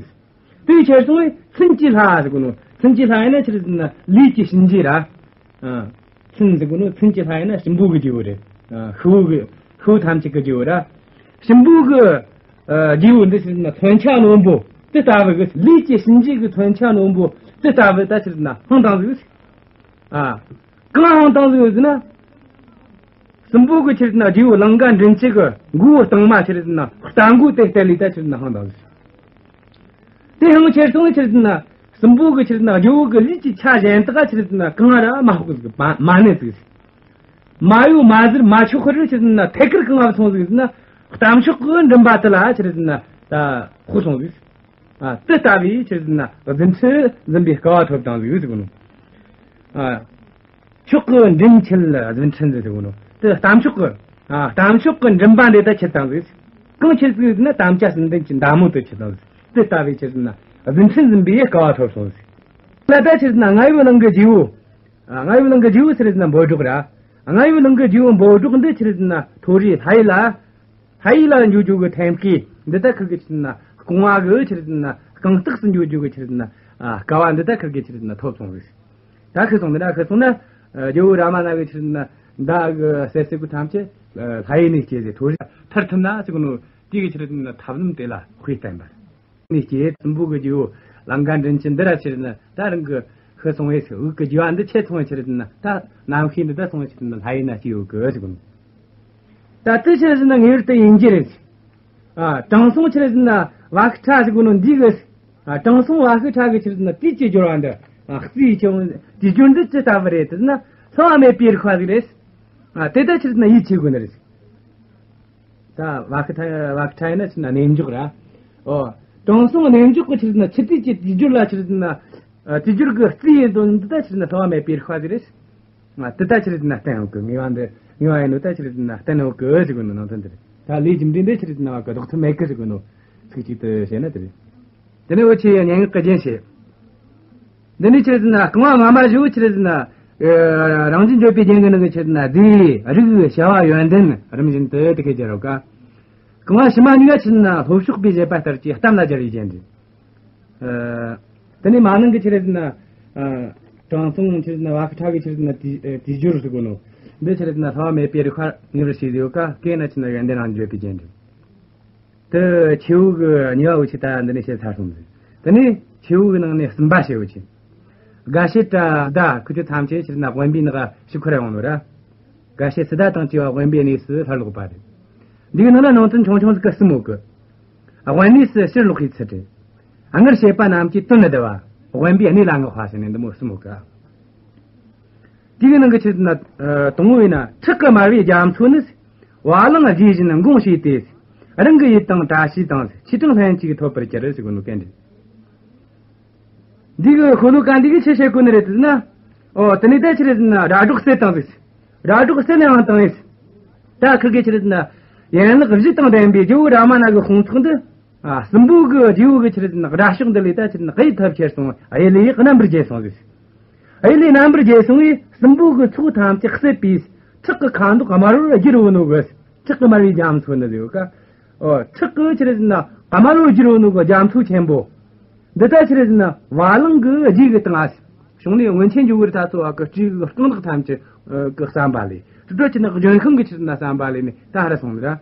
དེའི་ཕྱིར་སོང་བས་མཚོན་གྱི་ལྷ་ཟེར་གོ་ནོ། མཚོན་གྱི་ལྷ་ཡིན་ན་ཆི་རེད་ཟེར་ན་ལས་ཀྱི་གཤིན་རྗེ་ར། ཨ། མཚོན་ཟེར་གོ་ནོ། མཚོན་གྱི་ལྷ་ཡིན་ན་སྲིན་པོ་གི་རྗེ་བོ་རེད། ཨ། ཤི་བོ་གི། ཤི་བོ་ཐམས་ཅད་ཀྱི་རྗེ་བོ་ར། སྲིན་པོ་གི། ཨ། རྗེ་བོ་འདི་ཆི་རེད་ཟེར་ན་མཚོན་ཆ་རྣོན་པོ་དེ་ལྟ་བུ་གི། ལས་ཀྱི་གཤིན་རྗེ་གི་མཚོན་ཆ་རྣོན་པོ་དེ་ལྟ་བུ་ད་ཆི་རེད་ཟེར་ན་འཕངས་བཏང་ཟིག། ཨ། གང་འཕངས་བཏང་ཟིག་ཟེར་ན། སྲིན་པོ་གི་ཆི་རེད་ཟེར་ན་རྗེ་བོ་ལང་ཀ་མགྲིན་བཅུ་གི་མགོ་བོ་སྟེང་མ་ཆི་རེད་ཟེར་ན་རྟ་མགོ་དེ་སྟེར་ལས་ད་ཆི་རེད་ཟེར་ན་འཕངས་བཏང་ཟིག། དེ་འཕངས་ཁྱེར་སོང་ཆི་རེད་ཟེར་ན་སྲིན་པོ་གི་ཆི་རེད་ཟེར་ན་རྗེ་བོ་གི་ལུས་ཀྱི་ཆ་གཞན་དག་ཆི་རེད་ཟེར་ན་གང་ར་མ་ཕོག་ཟིག། མ་མ་གནོད་ཟིག། མ་གཡོ་མ་གཟིར་མ་འཁྱོག་པར་ཆི་རེད་ཟེར་ན་ཐད་ཀར་གང་བ་སོང་ཟིག་ཟེར་ན། རྟ་མཆོག་གི་མགྲིན་པ་དེ་ལ་ཆི་རེད་ཟེར་ན་ད་ཕོག་སོང་ཟིག། ཨ། དེ་ལྟ་བུའི་ཆི་རེད་ཟེར་ན་རྫུ་འཕྲུལ་འཛིན་པའི་སྐལ་བ་ཐོབ་བཏང་ཟིག་ཟེར་གོ་ནོ། ཨ། མཆོག་གི་མགྲིན་ཆུད་རྫུ་འཕྲུལ་འཛིན་ཟེར་གོ་ནོ། དེ་རྟ་མཆོག་གི། ཨ། རྟ་མཆོག་གི་མགྲིན་པ་འདི་ད་ཆུད་བཏང་ཟིག། གང་ཆུད་ཟིག་ཟེར་ན་དམ་བཅའ་གསུམ་ལྡན་གྱི་མདའ་མོ་དེ་ཆུད་བཏང་ཟིག། དེ་ལྟ་བུའི་ཆི་རེད་ཟེར་ན་རྫུ་འཕྲུལ་འཛིན་པའི་སྐལ་བ་ཐོབ་སོང་ཟིག། ལ་ད་ཆི་རེད་ཟེར་ན་རྔ་ཡབ་གླིང་གི་རྗེ་བོ། ཨ། རྔ་ཡབ་གླིང་གི་རྗེ་བོ་ཆི་རེད་ཟེར་ན་འབོད་སྒྲོགས་ར། རྔ་ཡབ་གླིང་གི་རྗེ་བོ་འབོད་སྒྲོགས་འདི་ཆི་རེད་ཟེར་ན་མཐོ་རིས་ལྷ་ཡུལ་ལ། ལྷ་ཡུལ་ལ་འགྲོ་རྒྱུ་གི་ཐེམ་སྐས། འདི་ལྟར་ཁུར་གི་ཆི་རེད་ན་རྐང་བ་གི་ཆི་རེད་ན་རྐང་སྟེགས་སུ་འགྱོ་རྒྱུ་གི་ཆི་རེད་ན་ཨ་དཀའ་བ་འདི་ལྟར་ཁུར་གི་ཆི་རེད་ན་ཐོབ་སོང་ཟིག། ད་ཁུར་སོང་འདི་ན་ཁུར་སོང་ན་ཨ་རྒྱལ་བོ་རཱ་མ་ན་གི་ཆི་རེད་ན་མདའ་གི་གསེར་གསེར་གི་ཐམས་ཅད་ཨ་ལྷ་ཡུལ་ནས་སྐྱེས་ཟིག། མཐོ་རིས་ཐར་ཐུབ་ན་ཟེར་གོ་ནོ་དེ་གི་ཆི་རེད་ན་ཐབས་ལམ་དེ་ལ་དཔེ་བསྟན་པ་རེད། ནས་སྐྱེས་སྲིན་པོ་གི་རྒྱལ་བོ་ལང་ཀ་མགྲིན་བཅུ་འདི་ར་ཆི་རེད་ན་ད་རང་གི་ཤི་སོང་བས་དབུགས་ཀྱི་རྒྱུ་བ་འདི་ཆད་སོང་བས་ཆི་རེད་ན་ད་རྣམ་ཤེས་འདི་ད་སོང་བས་ཆི་རེད་ན་ལྷ་ཡུལ་ན་སྐྱེས་ཡོད་གི་ཟེར་གོ་ནོ། ད་དེ་ཆི་རེད་ན་ངེས་པར་དུ་ཡིན་རྒྱུ་རེད། ཨ་དྲང་སྲོང་ཆི་རེད་ན་བ་ཤི་ཁྲ་ཟེར་གོ་ནོ་འདི་གི་ཨ་དྲང་སྲོང་བ་ཤི་ཁྲ་གི་ཆི་རེད་ན་དུས་ཀྱི་སྦྱོར་བ་འདི་ཨ་རྩིས་ཆེ་བོ་དུས་སྦྱོར་འདི་ཅི་ལྟ་བུ་རེད་ཟེར་ན་བསླུ་བ་མེད་པའི་རིག་པ་ཟིག་རེད། ཨ་དེ་ད་ཆི་རེད་ན་ཡིད་ཆེས་དགོས་ནི་རེད། ད་བ་ཤི་ཁྲ་བ་ཤི་ཁྲ་ཡིན་ན་ཆི་རེད་ན་གནས་འཇོག་ར། ཨོ། དྲང་སྲོང་གནས་འཇོག་གི་ཆི་རེད་ན་ཕྱི་དུས་ཀྱི་དུས་སྦྱོར་ལ་ཆི་རེད་ན། ཨ་དུས་སྦྱོར་གྱི་རྩིས་ཡིན་དོན་འདི་ད་ཆི་རེད་ན་བསླུ་བ་མེད་པའི་རིག་པ་ཟིག་རེད། ང་དེ་ད་ཆི་རེད་ན་བསྟན་ཡོད་གི། ངེས་པ་འདི་ངེས་པ་ཡིན་ནོ་ད་ཆི་རེད་ན་བསྟན་ཡོད་གི་ཟེར་གོ་ནོ་ནང་དོན་འདི་རེད། ད་ལས་ཀྱི་འབྲས་འདི་ཆི་རེད་ན་བ་གི་ལྡོག་ཐབས་མེད་གི་ཟེར་གོ་ནོ་ཚིག་གཅིག་ཏུ་བཤད་ན་དེ་རེད། དེ་ནས་འུ་ཆོས་སྙན་ངག་གི་རྒྱན་བཤད། འདི་ནི་ཆི་རེད་ཟེར་ན་རྐང་བ་སྔ་མ་བཞི་བོ་ཆི་རེད་ཟེར་ན། ཨ་རང་བཞིན་བརྗོད་པའི་རྒྱན་གྱི་ནང་གི་ཆི་རེད་ཟེར་ན་རྫས་རིགས་བྱ་བ་ཡོན་ཏན་རིམ་བཞིན་དུ་དེ་སྐད་སྦྱར་རོ་ཀ། རྐང་བ་ཕྱི་མ་གཉིས་ཀ་ཆི་རེད་ཟེར་ན་ལྷོ་ཕྱོགས་པའི་བཞེད་པ་ལྟར་གྱི་གཏམ་ལ་སྦྱར་བའི་རྒྱན་རེད། ཨ་དེ་ནས་མ་ནིང་གི་ཆི་རེད་ཟེར་ན། ཨ་དྲང་སྲོང་ཆི་རེད་ཟེར་ན་བ་ཤི་ཁྲ་གི་ཆི་རེད་ཟེར་ན་དུས་དུས་སྦྱོར་ཟེར་གོ་ནོ། འདི་ཆི་རེད་ཟེར་ན་བསླུ་བ་མེད་པའི་རིག་པ་ངེས་པར་བྱས་ཡོད་ཀ། སྐད་ན་ཆི་རེད་ན་ཡོན་ཏན་རང་བརྗོད་པའི་རྒྱན་རེད། དེ་ཆེ་བོ་གི་གཉིས་པ་འུ་ཆོས་ད་འདི་ནས་བཤད་ཚར་སོང་ཟིག། དེ་ནས་ཆེ་བོ་གི་ནང་ནས་གསུམ་པ་བཤད་འུ་ཆོས། དགའ་བྱེད་དྲ་ཟླ་ཁུ་ཆོ་ཐམས་ཅད་ཕྱིར་ན་དབེན་པའི་ནགས་ཤི་ཁར་ཡོང་ནོ་ར། དགའ་བྱེད་སི་ཏཱ་དང་བཅས་པ་དབེན་པའི་གནས་སུ་སླར་ལོག་པ་རེད། འདིའི་ནང་ལ་ནང་དོན་ཆུང་ཆུང་ཟིག་གི་གསུམ་ཡོད་གི། དབེན་གནས་སུ་ཕྱིར་ལོག་པའི་ཚུལ་རེད། སྔར་བཤད་པ་རྣམས་ཀྱི་དོན་ནི་བསྡུ་བ། དབེན་པའི་གནས་ལ་བསྔགས་པ་ཟེར་ནས་འདི་མོ་གསུམ་ཡོད་གི། དེའི་ནང་གི་ཆི་རེད་ན། ཨ་དང་པོ་ཡིན་ན་ཁྲག་གིས་དམར་བའི་རྒྱ་མཚོ་ནི། བ་ལང་རྗེས་བཞིན་འགོང་བྱས་ཏེ། རང་གི་ཡུལ་དང་བཀྲ་ཤིས་དང་ཆེ་དྲང་ལྷན་ཅིག་ཐོབ་པར་གྱུར་ཟེར་གོ་ནོ་སྐད་འདི། འདི་གི་ཤོ་ལོ་ཀ་འདི་གི་ཆི་བཤད་གོ་ནི་རེད་ཟེར་ན། ཨོ་དེ་ནས་ད་ཆི་རེད་ཟེར་ན་སྒྲ་སྒྲོགས་གསལ་བཏང་ཟིག། སྒྲ་སྒྲོགས་གསལ་ནས་ཨང་བཏང་ཡིན། ད་ཁི་གེ་ཆི་རེད་ཟེར་ན། ཡན་ལག་བཞི་དང་ལྡན་པའི་རྒྱལ་བོ་རཱ་མ་ན་གི་དཔུང་ཚོགས་འདི། ཨ་སྲིན་པོ་གི་རྗེ་བོ་གི་ཆི་རེད་ཟེར་ན་དགྲ་ཕྱོགས་འདི་ལས་ད་ཆི་རེད་ཟེར་ན་གཡུལ་ཐབས་ཁྱེར་སོང་། གཡུལ་ལས་རྣམ་པར་རྒྱལ་སོང་ཟིག། གཡུལ་ལས་རྣམ་པར་རྒྱལ་སོང་བས་སྲིན་པོ་གི་ཚོགས་ཐམས་ཅད་བསད་པས་ཁྲག་གི་ཁ་མདོག་དམར་བོར་བསྒྱུར་བུད་ནོ་གི། ཁྲག་གི་དམར་བའི་རྒྱ་མཚོ་ནི་ཟེར་བ་ཀ། ཨོ་ཁྲག་གི་ཆི་རེད་ཟེར་ན་དམར་བོར་བསྒྱུར་བུད་ནོ་གི་རྒྱ་མཚོ་ཆེན་པོ། འདི་ལྟར་ཆི་རེད་ཟེར་ན་བ་ལང་གི་རྗེས་ཀྱི་སྟེང་ང་། བྱུང་ནས་སྔོན་ཆད་འཇུག་གི་རེད་ད་ཚོ་བ་གི་སྤྲེའུ་གི་རྐང་ལག་ཐམས་ཅད་གི་བསམ་པ་ལས། དྲི་བྲོ་ཆི་ན་ལྗོན་ཤིང་གི་ཆི་རེད་ཟེར་ན་བསམ་པ་ལས་ནས་ད་ཧ་ར་སོང་ནི་ར།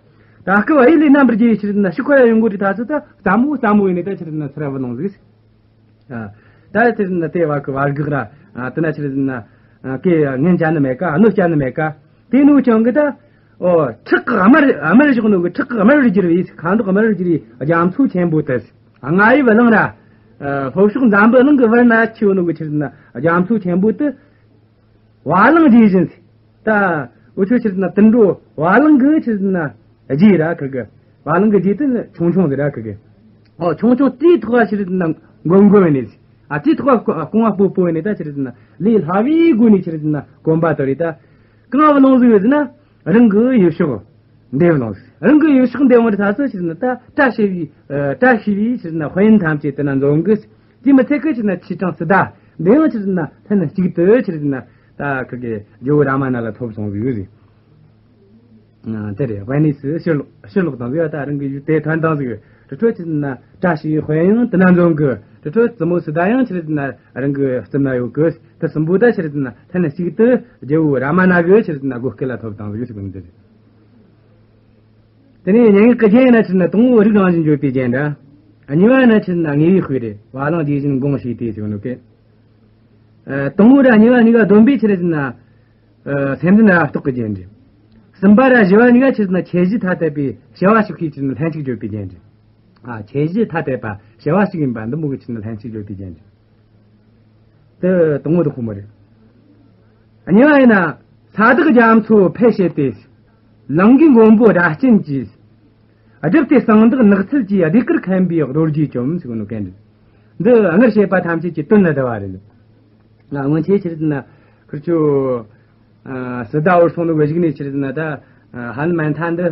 ད་སྐབས་གཡུལ་ལས་རྣམ་པར་རྒྱལ་ཆི་རེད་ཟེར་ན་ཤི་ཁར་ཡོང་གི་རེད་ད་ཚོ་ད་ཙམ་མོ་ཙམ་མོ་ཡིན་ནས་ད་ཆི་རེད་ཟེར་ན་ཚུར་བུད་ལོང་ཟིག། ཨ། ད་དེ་ན་དེ་བ་གི་བར་གག་ར། ཨ། དེ་ན་ཆི་རེད་ཟེར་ན། ཨ། ཀེ་ངན་བྱ་ནི་མེད་ཀ། གནོད་བྱ་ནི་མེད་ཀ། དེ་ནུ་ཀྱང་གི་ད། ཨོ། ཁྲག་གི་དམར་དམར་བཞག་ནོ་གི་ཁྲག་གི་དམར་བར་གྱུར་བའི་ཁ་མདོག་དམར་བར་གྱུར་བའི་རྒྱ་མཚོ་ཆེན་པོ་དེ། རྔ་ཡབ་གླིང་ར། ཨ། ལྷོ་ཕྱོགས་འཛམ་བུ་གླིང་གི་བར་ན་ཆེ་བ་ནོ་གི་ཆི་རེད་ཟེར་ན་རྒྱ་མཚོ་ཆེན་པོ་དེ། བ་ལང་རྗེས་བཞིན། ད། འུ་ཆོ་ཆི་རེད་ཟེར་ན་དུད་འགྲོ་བ་ལང་གི་ཆི་རེད་ཟེར་ན་རྗེས་ར་ཁི་གེ། བ་ལང་གི་རྗེས་དེ་ཆུང་ཆུང་ཟིག་ར་ཁི་གེ། ཨོ་ཆུང་ཆུང་དེའི་ཐོག་ལ་ཆི་རེད་ཟེར་ན་འགོམ་འགོམ་ནས། ཨ་དེའི་ཐོག་ལ་རྐང་བ་སྤོ་སྤོ་ནས་ད་ཆི་རེད་ཟེར་ན་ལས་སླ་བའི་སྒོ་ནས་ཆི་རེད་ཟེར་ན་གོམ་པ་དོར་རེ་ད། གང་བ་ལོང་ཟིག་ཡོད་ཟེར་ན་རང་གི་ཡུལ་ཕྱོགས། འདེབས་ལོང་ཟིག། རང་གི་ཡུལ་ཕྱོགས་འདེབས་འོང་རེ་ད་ཚོ་ཆི་རེད་ཟེར་ན་ད་བཀྲ་ཤིས་པའི་ཨ་བཀྲ་ཤིས་པའི་ཆི་རེད་ཟེར་ན་དཔལ་ཡོན་ཐམས་ཅད་དེ་ན་འཛོམས་གི། དེ་མི་ཚད་ཀི་ཆི་རེད་ཟེར་ན་ཆེ་དྲང་སི་ཏཱ་འདི་ཡང་ཆི་རེད་ཟེར་ན་ལྷན་ཅིག་ཏུ་ཆི་རེད་ཟེར་ན་ད་ཁི་གེ་ཇོ་བོ་རཱ་མ་ན་ལ་ཐོབ་སོང་ཟིག་ཡོད་ཟིག། ཨ་དེ་རེད། དབེན་གནས་སུ་ཕྱིར་ལོག་ཕྱིར་ལོག་དང་ཟིག་ད་རང་གི་ཡུལ་དེ་ཐོན་དང་ཟིག། དེ་འཕྲོ་ཆི་རེད་ཟེར་ན་བཀྲ་ཤིས་པའི་དཔལ་ཡོན་དེ་ན་འཛོམས་གི། དེ་འཕྲོ་བཙུན་མོ་སི་ཏཱ་ཡང་ཆི་རེད་ཟེར་ན་རང་གི་རྩིབ་ན་ཡོད་གི། དེ་གསུམ་པོ་ད་ཆི་རེད་ཟེར་ན་ལྷན་ཅིག་ཏུ་ཇོ་བོ་རཱ་མ་ན་གི་ཆི་རེད་ཟེར་ན་བགོ་སྐལ་ལ་ཐོབ་དང་ཟིག་ཟེར་གི་འདི་རེད། དེ་ནས་སྙན་ངག་གི་རྒྱན་ཡིན་ན་ཆི་རེད་ཟེར་ན་དང་པོ་རིགས་རང་བཞིན་བརྗོད་པའི་རྒྱན་འདྲ། གཉིས་པ་ཡིན་ན་ཆི་རེད་ཟེར་ན་དངོས་པོའི་དཔེ་རེད། བ་ལང་རྗེས་བཞིན་འགོང་བྱས་ཏེ་ཟེར་ནོ་གི། ཨ། དང་པོ་ར་གཉིས་པ་གཉིས་ཀ་བསྡོམས་པས་ཆི་རེད་ཟེར་ན། ཨ། སེམས་ལྡན་རབ་རྟོག་གི་རྒྱན་རེད། གསུམ་པ་ར་བཞི་པ་གཉིས་ཀ་ཆི་རེད་ཟེར་ན་ཁྱད་གཞི་ཐ་དད་པའི་བྱ་བ་ཞིག་གིས་ཆི་རེད་ཟེར་ན་ལྷན་ཅིག་བརྗོད་པའི་རྒྱན་རེད། ཨ། ཁྱད་གཞི་ཐ་དད་པ་བྱ་བ་ཞིག་ཡིན་པ་འདི་མོ་གི་ཆི་རེད་ཟེར་ན་ལྷན་ཅིག་བརྗོད་པའི་རྒྱན་རེད། དེ་དང་པོ་དེ་ཁོ་མོ་རེད། གཉིས་པ་ཡིན་ན། ས་བདག་རྒྱ་མཚོ་འཕེལ་བྱེད་དེ། ལང་ཀའི་མགོན་པོ་སྒྲ་གཅན་གྱིས། བསྒྲིབས་ཏེ་གསང་བདག་ནགས་ཚལ་གྱི་ཟློས་གར་མཁན་པོའི་རྡོ་རྗེས་བཅོམ་ཟེར་གོ་ནོ་གན་རེད། འདི་སྔར་བཤད་པ་ཐམས་ཅད་ཀྱི་དོན་ལ་བསྡུ་བ་རེད། ང་སྔོན་ཆད་ཆི་རེད་ཟེར་ན་ཁིར་ཆོ། ཨ། སི་ཏཱ་འུར་སོང་ནོ་གི་གཞུག་ནས་ཆི་རེད་ཟེར་ན་ད། ཨ། ཧ་ནུ་མན་ཐ་འདི།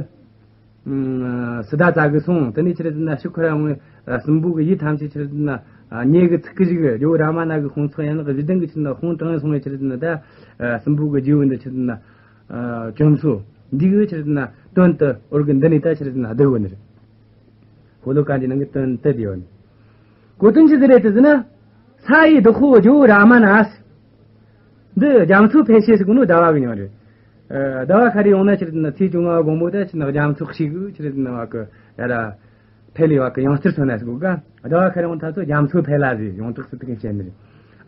ཨ། སི་ཏཱ་བཙལ་གི་སོང་། དེ་ནས་ཆི་རེད་ཟེར་ན་ཤི་ཁོ་ར་ངོས་སྲིན་པོ་གི་ཡུལ་ཐམས་ཅད་ཆི་རེད་ཟེར་ན་ཨ་མྱེ་གིས་ཚིག་གི་བཅུག། ཇོ་བོ་རཱ་མ་ན་གི་དཔུང་ཚོགས་ཡན་ལག་བཞི་ལྡན་གི་ཆི་རེད་ཟེར་ན་དཔུང་དྲངས་སོང་བས་ཆི་རེད་ཟེར་ན་ད་ཨ་སྲིན་པོ་གི་རྗེ་བོ་འདི་ཆི་རེད་ཟེར་ན་ཨ་བཅོམ་སོ། འདི་གི་ཆི་རེད་ཟེར་ན་དོན་དུ་འུར་གི་འདི་ནས་ད་ཆི་རེད་ཟེར་ན་བསྡུ་གོ་ནི་རེད། ཤོ་ལོ་ཀ་འདི་ནང་གི་དོན་དེ་དེ་ཡོད་ནི། གོ་དོན་ཅི་ཟིག་རེད་དེ་ཟེར་ན། ས་ཡི་བདག་པོ་ཇོ་བོ་རཱ་མ་ན། འདི་རྒྱ་མཚོ་འཕེལ་བྱེད་ཟེར་གོ་ནོ་ཟླ་བ་གི་མྱིང་རེད། ཨ། ཟླ་བ་ཤར་རེ་ཡོང་ན་ཆི་རེད་ཟེར་ན་ཚེས་བཅོ་ལྔ་དགོང་མོ་ད་ཆི་ན་རྒྱ་མཚོ་ཤིག་གི་ཆི་རེད་ཟེར་ན་བ་གི་ཡ་ར། འཕེལ་ལེ་བ་གི་ཡང་རྩེར་སོན་ན་ཟེར་གོ་ག་ཟླ་བ་ཤར་རེ་ཡོང་ཐ་ཚོ་རྒྱ་མཚོ་འཕེལ་ལ་ཟེར་ཡོངས་གྲགས་སུ་དེ་གི་བཤད་ནི་རེད།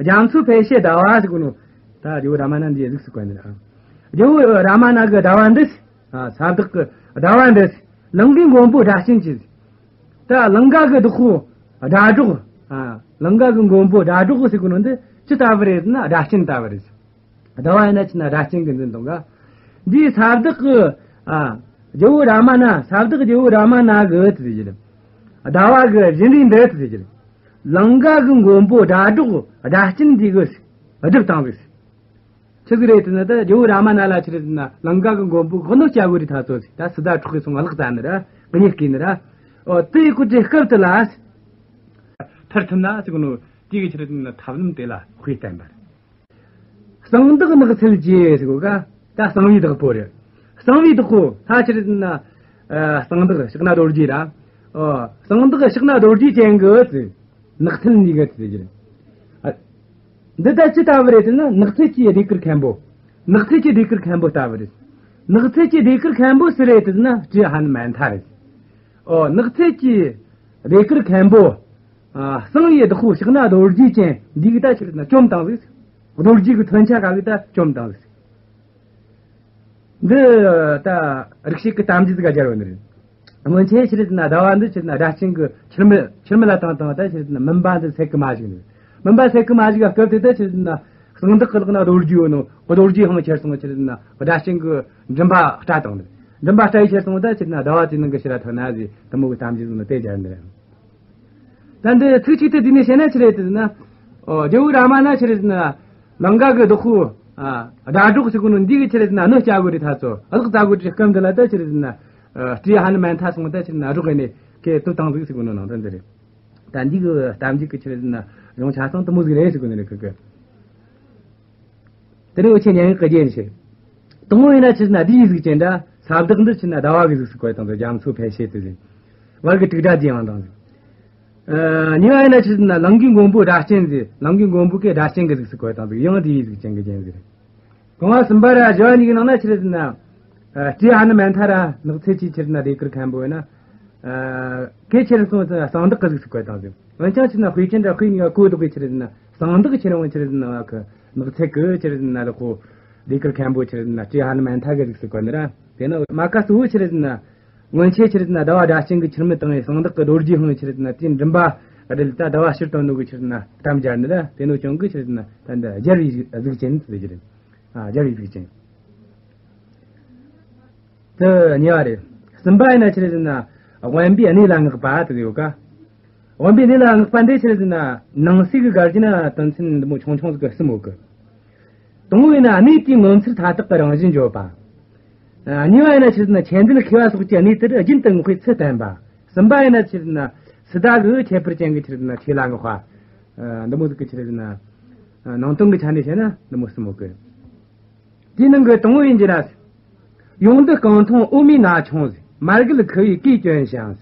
རྒྱ་མཚོ་འཕེལ་བྱེད་ཟླ་བ་ཟེར་གོ་ནོ། ད་ཇོ་བོ་རཱ་མ་ན་འདི་གཟུགས་སུ་བཀོད་ནི་རེད། ཇོ་བོ་རཱ་མ་ན་གི་ཟླ་བ་འདི། ཨ། ས་བདག་གི་ཟླ་བ་འདི། ལང་ཀའི་མགོན་པོ་སྒྲ་གཅན་གྱི། ད་ལང་ཀ་གི་བདག་པོ་སྒྲ་སྒྲོགས། ཨ། ལང་ཀ་གི་མགོན་པོ་སྒྲ་སྒྲོགས་ཟེར་གོ་ནོ་འདི་ཅི་ལྟ་བུ་རེད་ཟེར་ན་སྒྲ་གཅན་ལྟ་བུ་རེད། ཟླ་བ་ཡིན་ན་ཆི་ན་སྒྲ་གཅན་གྱིས་འཛིན་གཏོང་ག་འདིའི་ས་བདག་གི། ཨ། ཇོ་བོ་རཱ་མ་ན། ས་བདག་ཇོ་བོ་རཱ་མ་ན་གི་ཟེར་གྱི་རེད། ཟླ་བ་གི་བཞིན་རས་འདི་ཟེར་གྱི་རེད། ལང་ཀ་གི་མགོན་པོ་སྒྲ་སྒྲོགས་སྒྲ་གཅན་འདི་གིས་སྒྲུབ་བཏང་ཟིག་ཆི་ཟིག་རེད་ཟེར་ན་ད་ཇོ་བོ་རཱ་མ་ན་ལ་ཆི་རེད་ཟེར་ན་ལང་ཀ་གི་མགོན་པོ་གི་གནོད་སྐྱེལ་དགོས་རེད་ཐ་ཚོ་ཟིག་ད་སི་ཏཱ་འཕྲོག་གི་སོང་བ་གླགས་བཙལ་ནི་ར། གཉིད་སྐྱེས་ནི་ར། ཨོ་དེ་ཡི་གོ་དེ་སྐབས་དེ་ལ། ཐར་ཐུབ་ན་ཟེར་གོ་ནོ་དེ་གི་ཆི་རེད་ཟེར་ན་ཐབས་ལམ་དེ་ལ་དཔེ་བསྟན་པ་རེད། གསང་བདག་ནགས་ཚལ་གྱི་ཟེར་གོ་ག་ད་གསང་བའི་བདག་པོ་རེད། གསང་བའི་བདག་པོ་ད་ཆི་རེད་ཟེར་ན། ཨ། གསང་བདག་ཕྱག་ན་རྡོ་རྗེ་ར། ཨོ། གསང་བདག་ཕྱག་ན་རྡོ་རྗེ་ཅན་གྱི་ཟེར། ནགས་ཚལ་འདི་གི་ཟེར་གྱི་རེད། ཨ། འདི་ད་ཅི་ལྟ་བུ་རེད་ཟེར་ན་ནགས་ཚལ་གྱི་ཟློས་གར་མཁན་པོ། ནགས་ཚལ་གྱི་ཟློས་གར་མཁན་པོ་ལྟ་བུ་རེད། ནགས་ཚལ་གྱི་ཟློས་གར་མཁན་པོ་སུ་རེད་ཟེར་ན་སྤྲེའུ་ཧ་ནུ་མན་ཐ་རེད། ཨོ། ནགས་ཚལ་གྱི་ཟློས་གར་མཁན་པོ། ཨ། གསང་བའི་བདག་པོ་ཕྱག་ན་རྡོ་རྗེ་ཅན་འདི་གིས་ད་ཆི་རེད་ཟེར་ན་བཅོམ་བཏང་ཟིག་རྡོ་རྗེ་གི་མཚོན་ཆ་ག་གིས་ད་བཅོམ་བཏང་ཟིག་འདི་ད་རིག་བྱེད་ཀྱི་གཏམ་རྒྱུད་ཟིག་ག་སྦྱར་བ་ནི་རེད། སྔོན་ཆད་ཆི་རེད་ཟེར་ན་ཟླ་བ་འདི་ཆི་རེད་ཟེར་ན་སྒྲ་གཅན་གྱིས་ཁྱུར་མིད་ཁྱུར་མིད་ལ་བཏང་བཏང་ད་ཆི་རེད་ཟེར་ན་མུན་པ་འདི་སེལ་གི་མ་བཞག་ནི་རེད། མུན་པ་སེལ་གི་མ་བཞག་གི་སྐབས་དེ་ད་ཆི་རེད་ཟེར་ན་གསང་བདག་གི་ལག་ན་རྡོ་རྗེ་ཡོད་ནོ་རྡོ་རྗེ་འཕངས་ཁྱེར་སོང་ཆི་རེད་ཟེར་ན་སྒྲ་གཅན་གྱིས་མགྲིན་པ་སྐྲ་བཏང་ནི་རེད། མགྲིན་པ་སྐྲ་ཡི་ཁྱེར་སོང་ད་ཆི་རེད་ཟེར་ན་ཟླ་བ་དེ་ནང་གི་ཕྱི་ར་ཐོན་ན་ཟེར་དེ་མོ་གི་གཏམ་རྒྱུད་ཟིག་ནི་དེ་སྦྱར་ནི་རེད། ད་འདི་ཚིག་གཅིག་ཏུ་བསྡུས་ནས་བཤད་ན་ཆི་རེད་ཟེར་ན། ཨོ། ཇོ་བོ་རཱ་མ་ན་ཆི་རེད་ཟེར་ན། ལང་ཀ་གི་བདག་པོ། ཨ། སྒྲ་སྒྲོགས་ཟེར་གོ་ནོ་འདི་གིས་ཆི་རེད་ཟེར་ན་གནོད་སྐྱེལ་དགོས་རེད་ཐ་ཚོ་གླགས་བཙལ་དགོས་རེད་སྐབས་འདི་ལ་ད་ཆི་རེད་ཟེར་ན། ཨ། སྤྲེའུ་ཧ་ནུ་མན་ཐ་སོང་ད་ཆི་རེད་ཟེར་ན་རོགས་ཡིན་ནས་ཁེ་ཐུབ་བཏང་ཟིག་ཟེར་གོ་ནོ་ནང་དོན་འདི་རེད། ད་འདི་གི་གཏམ་རྒྱུད་ཀྱི་ཆི་རེད་ཟེར་ན་གཞུང་ཆ་ཚང་དེ་མོ་ཟིག་རེད་ཟེར་གོ་ནི་རེད་ཁི་གི་དེ་ནས་འུ་ཆོས་སྙན་ངག་གི་རྒྱན་བཤད། དང་པོ་ཡིན་ན་ཆི་ཟེར་ན་བདུད་ཡི་གཟུགས་ཅན་འདྲ། ས་བདག་འདི་ཆི་ཟེར་ན་ཟླ་བ་གི་གཟུགས་སུ་བཀོད་བཏང་ཟིག་རྒྱ་མཚོ་འཕེལ་བྱེད་དུ་ཟིག་བར་གི་དྲུག་སྒྲ་བསྡུས་ཡང་བཏང་ཟིག་ཨ། གཉིས་པ་ཡིན་ན་ཆི་ཟེར་ན་ལང་ཀའི་མགོན་པོ་སྒྲ་གཅན་ཟིག་ལང་ཀའི་མགོན་པོ་གི་སྒྲ་གཅན་གི་གཟུགས་སུ་བཀོད་བཏང་ཟིག་ཡང་བདུད་ཡི་གཟུགས་ཅན་གི་རྒྱན་ཟིག་རེད། རྐང་བ་གསུམ་པ་ར་བཞི་བ་གཉིས་ཀྱི་ནང་ན་ཆི་རེད་ཟེར་ན། ཨ། སྤྲེའུ་ཧ་ནུ་མན་ཐ་ར་ནགས་ཚལ་གྱི་ཆི་རེད་ཟེར་ན་ཟློས་གར་མཁན་པོ་ཡིན་ན། ཨ། གལ་ཆེར་སོང་ཙང་གསང་བདག་གི་གཟུགས་སུ་བཀོད་བཏང་ཟིག་འོན་ཀྱང་ཆི་ཟེར་ན་དཔེ་ཅན་འདྲ་དཔེ་གཉིས་ཀ་གོ་ལྡོག་གི་ཆི་རེད་ཟེར་ན་གསང་བདག་ཆི་རེད་འོང་ཆི་རེད་ཟེར་ན་བ་གི་ནགས་ཚལ་གི་ཆི་རེད་ཟེར་ན་ལ་ཁོ་ཟློས་གར་མཁན་པོ་ཆི་རེད་ཟེར་ན་སྤྲེའུ་ཧ་ནུ་མན་ཐ་གི་གཟུགས་སུ་བཀོད་ནི་ར། དེ་ནི་མ་ཀ་གཙོ་བོ་ཆི་རེད་ཟེར་ན། སྔོན་ཆད་ཆི་རེད་ཟེར་ན་ཟླ་བ་སྒྲ་གཅན་གྱིས་ཁྱུར་མིད་བཏང་བས་གསང་བདག་གི་རྡོ་རྗེ་འཕངས་ཆི་རེད་ཟེར་ན་དེའི་མགྲིན་པ་རེད་ད་ཟླ་བ་ཕྱིར་བཏང་ནོ་གི་ཆི་རེད་ཟེར་ན་གཏམ་སྦྱར་ནི་ར། དེ་ནོ་ཅང་གི་ཆི་རེད་ཟེར་ན་ད་འདི་སྦྱར་བའི་གཟུགས་ཅན་ཟེར་གྱི་རེད། ཨ། སྦྱར་བའི་གཟུགས་ཅན། དེ་གཉིས་པ་རེད། གསུམ་པ་ཡིན་ན་ཆི་རེད་ཟེར་ན་དབེན་པའི་གནས་ལ་བསྔགས་པ་དེ་ཡོད་ཀ་དབེན་པའི་གནས་ལ་བསྔགས་པ་འདི་ཆི་རེད་ཟེར་ན་ནང་གསེས་ཀྱི་སྒར་གྱི་ན་དོན་ཚན་འདི་མོ་ཆུང་ཆུང་ཟིག་གི་གསུམ་ཡོད་ཀི་དང་པོ་ཡིན་ན་གནས་དེའི་ངོ་མཚར་མཐའ་དག་གི་རང་བཞིན་བརྗོད་པ། ཨ། གཉིས་པ་ཡིན་ན་ཆི་རེད་ཟེར་ན་ཆོས་འདུལ་མཁས་པ་སོགས་ཀྱིས་གནས་དེར་རྒྱུན་དུ་བསྔགས་པའི་ཚུལ་བསྟན་པ། གསུམ་པ་ཡིན་ན་ཆི་རེད་ཟེར་ན་སི་ཏཱ་གི་ཁྱད་པར་ཅན་གྱི་ཆི་རེད་ཟེར་ན་ཆོས་ལ་བསྔགས་པ། ཨ། འདི་མོ་ཟིག་གི་ཆི་རེད་ཟེར་ན། ཨ། ནང་དོན་གྱི་ཆ་ནས་བཤད་ན་འདི་མོ་གསུམ་ཡོད་ཀི་དེའི་ནང་གི་དང་པོ་ཡིན་གྱི་ན། ཡོངས་འདུ་རྐང་འཐུང་འོ་མའི་ན་ཆུང་ཟིག་མར་གད་ཁུ་བའི་གོས་གྱོན་ཞིང་།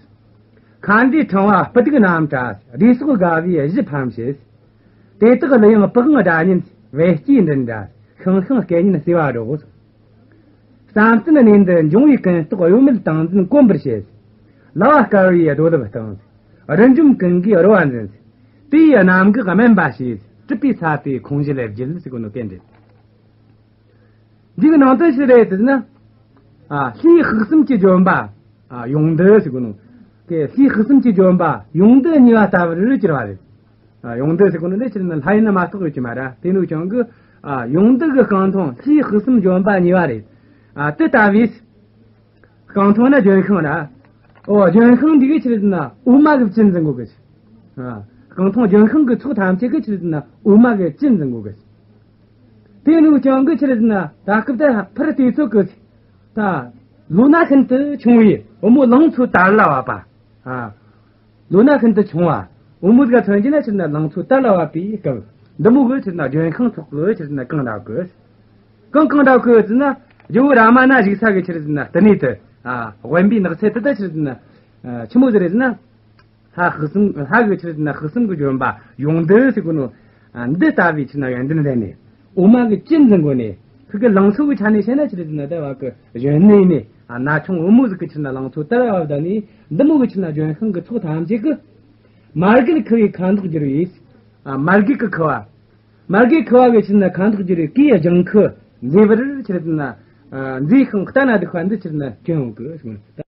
མཁའ་འགྲོའི་ཕྲེང་བ་སྤུ་སྡུག་རྣམ་བཀྲ། བདེ་སོགས་དགའ་བའི་གཞི་ཕམ་བྱེད། དེ་དག་གླུ་དབྱངས་པི་ཝང་སྒྲ་སྙན། བེ་སྐྱིའི་མགྲིན་སྒྲ་ཤང་ཤང་སྐད་སྙན་བསྲེ་བ་སྒྲོགས། བསམ་གཏན་གནས་འདི་འབྱུང་བའི་ཀུན་རྟོག་གཡོ་མེད་ཏིང་འཛིན་གོམས་པར་བྱེད། ལ་བ་དཀར་བའི་རྡོ་ལེབ་བཏང་། རི་འཇོམས་ཀུན་དགའི་རོལ་བ་འཛིན། དེ་ཡི་རྣམ་འགག་དམན་པ་ཞེས། གྲུབ་པའི་ས་དེ་ཁོང་བཞི་ལས་བརྒྱུད་ཟེར་གོ་ནོ་གན་རེད། འདི་གི་ནང་དོན་ཞིག་རེད་དེ་ན། ཨ། ལྷའི་དཔག་བསམ་གྱི་ལྗོན་པ། ཨ། ཡོངས་འདུ་ཟེར་གོ་ནོ། དེ་ལྷའི་དཔག་བསམ་གྱི་ལྗོན་པ་ཡོངས་འདུ་གཉིས་པ་ལྟ་བུར་གྱུར་བ་རེད། ཨ། ཡོངས་འདུ་ཟེར་གོ་ནོ་འདི་ཕྱིར་ན་ལྷ་ཡིན་ན་མ་གཏོགས་ཡོད་ཀྱི་མ་རེད། དེ་ནོ་ཅང་གི། ཨ། ཡོངས་འདུ་གི་རྐང་འཐུང་ལྷའི་དཔག་བསམ་ལྗོན་པ་གཉིས་པ་རེད། ཨ། དེ་ལྟ་བུའི། རྐང་འཐུང་ན་ལྗོན་ཤིང་ར། ཨོ། ལྗོན་ཤིང་འདི་གི་ཕྱིར་ན་འོ་མ་གི་བཅུད་འཛིན་དགོས་གི། ཨ། རྐང་འཐུང་ལྗོན་ཤིང་གི་ཚོགས་ཐམས་ཅད་གི་ཕྱིར་ན་འོ་མ་གི་བཅུད་འཛིན་དགོས་གི། དེ་ནུ་ཅང་གི་ཕྱིར་ན་ད་སྐབས་དེ་ཕར་དུས་ཚོད་གི་ད་ལོ་ན་ཤིན་ཏུ་ཆུང་བའི་བུ་མོ་ལང་ཚོ་དར་ལ་བབ་པ། ཨ། ལོ་ན་ཤིན་ཏུ་ཆུང་བ། བུ་མོ་ཟིག་མཚོན་གྱི་ན་ཕྱིར་ན་ལང་ཚོ་དར་ལ་བབ་པའི་སྐབས། འདི་མོ་གི་ཕྱིར་ན་ལྗོན་ཤིང་ཚོགས་གི་ཕྱིར་ན་གང་འདྲ་གི། གང་གང་འདྲ་གི་ཟེར་ན། ཇོ་བོ་རཱ་མ་ན་བཞུགས་ས་གི་ཕྱིར་ན་ལྟེ་གནས་དེ། ཨ། དབེན་པའི་ནགས་ཚལ་དེ་ད་ཕྱིར་ན། ཨ། ཆི་མོ་ཟིག་རེད་ཟེར་ན། ལྷ་དཔག་བསམ་ལྷ་གི་ཆི་རེད་ཟེར་ན་དཔག་བསམ་གི་ལྗོན་པ་ཡོངས་འདུ་ཟེར་གོ་ནོ། ཨ་འདི་ལྟ་བུའི་ཆི་རེད་ན་ཡོན་ཏན་ལྡན་ནི། འོ་མ་གི་བཅུད་འཛིན་གོ་ནི། ཁི་གི་ལང་ཚོ་གི་ཆ་ནས་བཤད་ན་ཆི་རེད་ཟེར་ན་ད་བ་གི་གཞོན་ནུ་ནི། ཨ་ན་ཆུང་བུ་མོ་ཟིག་གི་ཆི་རེད་ན་ལང་ཚོ་ལྟར་བ་ད་ནི་འདི་མོ་གི་ཆི་རེད་ན་ལྗོན་ཤིང་གི་ཚོགས་ཐམས་ཅད་གི། མར་གད་ཁུ་བའི་ཁ་མདོག་བསྒྱུར་བའི། ཨ་མར་གད་གི་ཁུ་བ། མར་གད་ཁུ་བ་གི་ཆི་རེད་ན་ཁ་མདོག་བསྒྱུར་བའི་གི་ལྗང་ཁུ་མཛེས་པར་ཆི་རེད་ན། ཨ་མཛེས་ཤིང་ལྟ་ན་སྡུག་པ་འདི་ཆི་རེད་ན་སྐྱོན་ཡོང་གི།